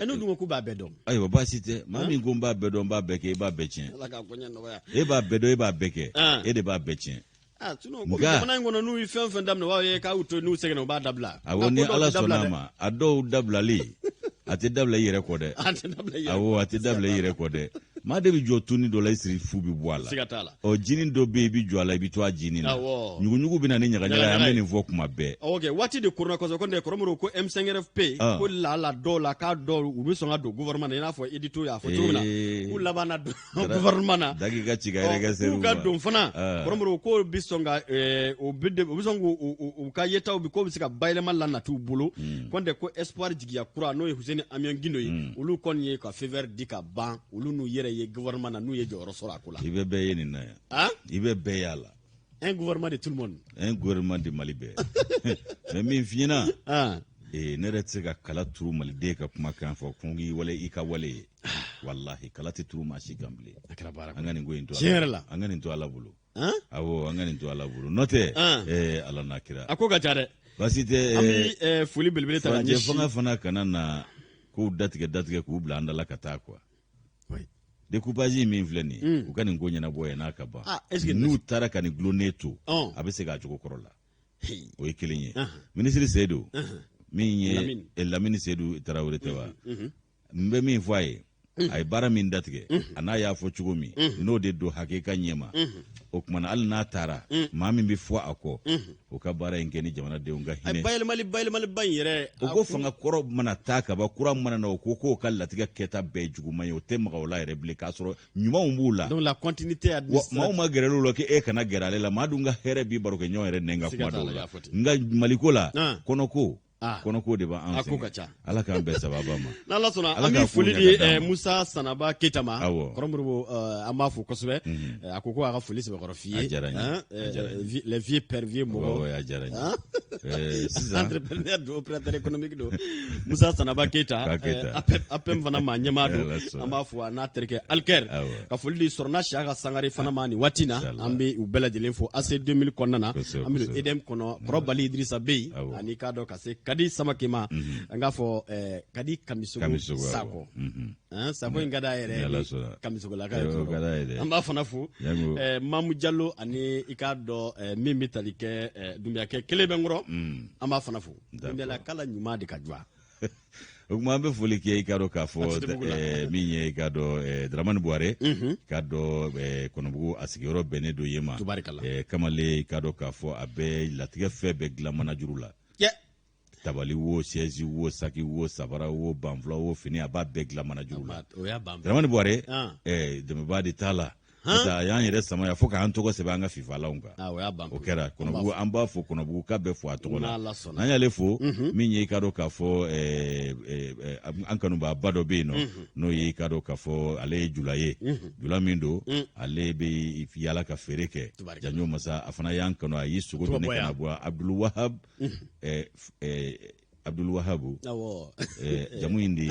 S1: N'u dun ko k'u b'a bɛɛ dɔn.
S2: Ayiwa, baasi tɛ. Maa min ko n b'a bɛɛ dɔn, n b'a bɛɛ kɛ, i b'a bɛɛ tiɲɛ.
S1: Ala k'a koɲɛ nɔgɔya.
S2: E b'a bɛɛ dɔn, e b'a bɛɛ kɛ, e de b'a bɛɛ tiɲɛ.
S1: Ah, sinon komi jamana in kɔnɔ, n'u ye fɛn fɛn daminɛ, u b'a ye k'aw to, n'u sɛgɛnna, u b'a dabila.
S2: Awɔ, ni Ala sɔnna a ma, a dɔw dabilali, a tɛ dabila i yɛrɛ kɔ dɛ.
S1: A tɛ dabila i yɛrɛ.
S2: Awɔ, a tɛ dabila i yɛrɛ kɔ dɛ. Maa de bɛ jɔ tuni dɔ la, i siri fu bɛ bɔ a la.
S1: Siga t'a la.
S2: Ɔ, jinin dɔ bɛ yen, i bɛ jɔ a la, i bɛ to a jinin na. Ɲuguɲugu bɛ na ni ɲagaɲaga ye, an bɛ nin fɔ kuma bɛɛ.
S1: Ok, waati de koronna kosɛbɛ. Ko ne Kɔrɔmɔrɔ ko M5RFP, ko laala dɔw la, k'a dɔw u bɛ sɔn ka don gouvernement na, i n'a fɔ édito y'a fɔ cogo min na, k'u laban na don gouvernement na.
S2: Dagi ka ci ka yɛrɛ kɛ
S1: K'u ka don fana, Kɔrɔmɔrɔ, k'o bɛ sɔn ka o bɛ sɔn k'u ka yetaw bi, k'o bɛ se ka bayɛlɛma la nati u bolo. Ko tɛ ko Espoir, jigiya kura, n'o ye Huseni Amion Gindo ye, olu kɔni ye ka feu vert di ka ban, olu n'u yɛrɛ ye gouvernement na, n'u ye jɔyɔrɔ sɔrɔ a ko la.
S2: I bɛ bɛɛ ye nin na yan, i bɛ bɛɛ y'a la.
S1: Un gouvernement de tout le monde.
S2: Un gouvernement de Mali bɛɛ. Mais min f'i ɲɛna, ne yɛrɛ tɛ se ka kala turu maliden ka kumakan fɔ ko k'i wale, i ka wale ye. Walahi, kala tɛ turu maa si kan bilen.
S1: A kɛra baara.
S2: An ka nin ko in to
S1: Tiɲɛ yɛrɛ la.
S2: An ka nin to Ala bolo. Awɔ, an ka nin to Ala bolo, n'o tɛ Ala n'a kira.
S1: A ko ka ca dɛ.
S2: Baasi tɛ.
S1: An bɛ foli belebele ta ka
S2: ɲɛsin
S1: fanga
S2: fanga fana kana na kow datigɛ datigɛ k'u bila an da la ka taa quoi. Découpage min filɛ nin ye, u ka nin ko ɲɛnabɔ yen n'a ka ban. N'u taara ka nin gulonnen to, a bɛ segin a cogo kɔrɔ la. O ye kelen ye. Minisiri Seyidu, min ye Lamini Seyidu Tarawele tɛ wa, n bɛ min fɔ a ye, a ye baara min datigɛ, a n'a y'a fɔ cogo min, n'o de don hakika ɲɛma. O kumana, hali n'a taara, maa min bɛ fɔ a kɔ, o ka baara in kɛ ni jamanadenw ka hinɛ.
S1: Bayɛlɛmali, bayɛlɛmaliba in yɛrɛ.
S2: O ko fanga kɔrɔ mana taa ka ban, kura mana na, o ko k'o ka latigɛ kɛta bɛɛ ye juguman ye, o tɛ maga o la yɛrɛ bilen, k'a sɔrɔ ɲumanw b'u la.
S1: Donc la continuité
S2: administrative. Maaw ma gɛrɛ l'u la k'e kana gɛrɛ ale la. Maa dun ka hɛrɛ b'i baro kɛ ɲɔgɔn yɛrɛ nɛn ka kuma dɔw la. Nka Maliko la, kɔnɔko, kɔnɔko de b'an
S1: A ko ka ca.
S2: Ala k'an bɛn sababa ma.
S1: N'Ala sɔnna, an bɛ foli di Musa Sanaba Keyita ma. Kɔrɔmoribo, an b'a fo kosɛbɛ. A ko ko a ka foli sɛbɛkɔrɔ f'i ye.
S2: A diyara n
S1: ye. Les vieux pères, vieux mɔgɔ.
S2: A diyara n ye.
S1: Sisan entrepreneur don, opérateur économique don, Musa Sanaba Keyita, APM fana maa ɲɛmaa don. An b'a fo, a n'a terikɛ Alikɛri. Ka foli di Sɔrɔna Siyaka Sangare fana ma nin waati na. An bɛ u bɛɛ lajɛlen fo AC 2000 kɔnɔna na. An bɛ don EDM kɔnɔ, Kɔrɔbali Idirisa bɛ yen, ani k'a dɔn ka se Kadi Samake ma, an k'a fɔ Kadi Kamisogo Sakɔ. Sakɔ in ka d'a yɛrɛ, Kamisogolaka ye. An b'a fana fo, Mamu Jalo, ani i k'a dɔn min bɛ tali kɛ Dunbiyakɛ kelen bɛ n kɔrɔ, an b'a fana fo. Dunbiyala kala ɲuman de ka juwa.
S2: O tuma, an bɛ foli kɛ, i k'a dɔn k'a fɔ min ye, i k'a dɔn, Dramani Buware, i k'a dɔn, Kɔnɔbugu, a sigiyɔrɔ bɛnnen don yen ma. Kamalen, i k'a dɔn k'a fɔ a bɛ latigɛ fɛn bɛɛ dilan manajuru la, tabali wo, siège wo, saki wo, sabara wo, banfula wo, fini, a b'a bɛɛ dilan manajuru la. Dramani Buware, dɛmɛbaa de t'a la, a y'an yɛrɛ sama fo k'an tɔgɔ sɛbɛn an ka fifalanw kan. O kɛra Kɔnɔbugu. An b'a fo, Kɔnɔbugu k'a bɛɛ fo a tɔgɔ la. N'an y'ale fo, min ye, i k'a dɔn k'a fɔ an kanubaaba dɔ bɛ yen nɔ, n'o ye, i k'a dɔn k'a fɔ ale ye jula ye, jula min don, ale bɛ yaala ka feere kɛ. Janjo Masa, a fana y'an kanu, a y'i sogo don ne kana bɔ. Abdul Wahab, Abdul Wahabu, jamu in de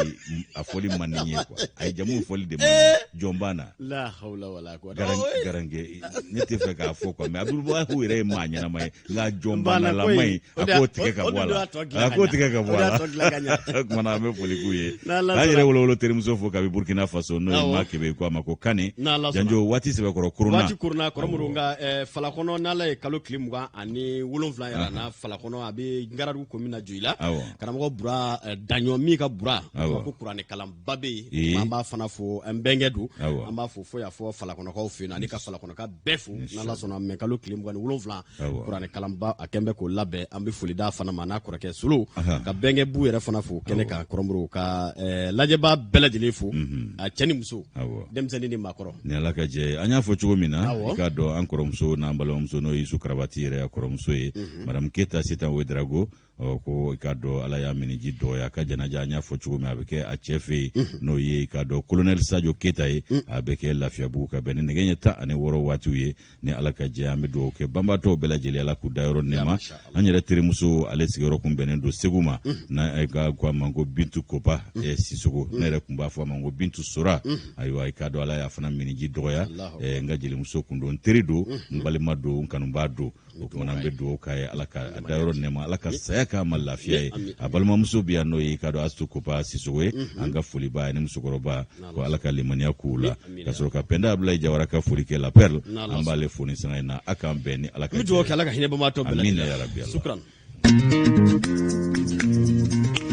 S2: a fɔli man di n ye quoi. A ye jamu fɔli de man di jɔn b'a na.
S1: La hawla wala quwwata.
S2: Garankɛ, ne tɛ fɛ k'a fɔ quoi, mais Abdul Wahabu yɛrɛ ye maa ɲɛnama ye, nka jɔn banalama in, a k'o tigɛ ka bɔ a la, a k'o tigɛ ka bɔ a la. O kumana, an bɛ foli k'u ye, k'an yɛrɛ wolowolo terimuso fo kabi Burkina Faso, n'o ye maa Kebe, ko a ma ko Kane Janjo. Waati sɛbɛkɔrɔ korona.
S1: Waati korona, Kɔrɔmuru, nka Falakɔnɔ, n'Ala ye kalo tile 27 yɛrɛ na, Falakɔnɔ, a bɛ Ngaradugu commune na, Joyila. Karamɔgɔ Bura Daɲɔ min ka Bura ko kuranɛ kalanba bɛ yen, an b'a fana fo, an bɛnkɛ don, an b'a fo fo y'a fɔ Falakɔnɔkaw fɛ yen, ani ka Falakɔnɔka bɛɛ fo. N'Ala sɔnna, mɛ kalo tile 27, kuranɛ kalanba a kɛn bɛ k'o labɛn. An bɛ foli d'a fana ma n'a kɔrɔkɛ Solo, ka bɛnkɛ Bu yɛrɛ fana fo kɛnɛ kan, Kɔrɔnmoro ka lajɛbaa bɛɛ lajɛlen fo, a cɛ ni muso, denmisɛnnin ni maakɔrɔ.
S2: Ni Ala ka jɛ, an y'a fɔ cogo min na, i k'a dɔn an kɔrɔmuso n'an balimamuso, n'o ye Isu Karabati yɛrɛ ya kɔrɔmuso ye, Madame Keyita Sitan Wedarago, ɔ ko i k'a dɔn Ala y'a miniji dɔgɔya, ka janaja, an y'a fɔ cogo min, a bɛ kɛ a cɛ fɛ yen, n'o ye i k'a dɔn kolonɛli Sajo Keyita ye. A bɛ kɛ Lafiyabugu ka bɛn ni nɛgɛ ɲɛ 16 waatiw ye, ni Ala ka jɛ. An bɛ dugawu kɛ banbaatɔw bɛɛ lajɛlen, Ala k'u dayɔrɔ nɛɛma. An yɛrɛ terimuso, ale sigiyɔrɔ kun bɛnnen don Segu ma, n'a ka ko a ma ko Bintu Kopa Sisogo, ne yɛrɛ kun b'a fɔ a ma ko Bintu Sora. Ayiwa, i k'a dɔn Ala y'a fana miniji dɔgɔya. N ka jelimuso kun don, n teri don, n balima don, n kanubaa don. O tuma an bɛ dugawu k'a ye, Ala ka a dayɔrɔ nɛɛma, Ala ka saya k'a ma lafiya ye. A balimamuso bɛ yan, n'o ye i k'a dɔn Astu Kopa Sisogo ye. An ka foli b'a ye ni musokɔrɔba, ko Ala ka limaniya k'u la. Ka sɔrɔ ka Pɛnda Abulayi Jawara ka foli kɛ, La Perle, an b'ale fo ni sanga in na. A k'an bɛn ni Ala ka
S1: jɛ ye. Ala ka hinɛ banbaatɔ bɛɛ
S2: lajɛlen. Amina ya rabi.
S1: Sukran.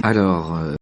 S3: Alors,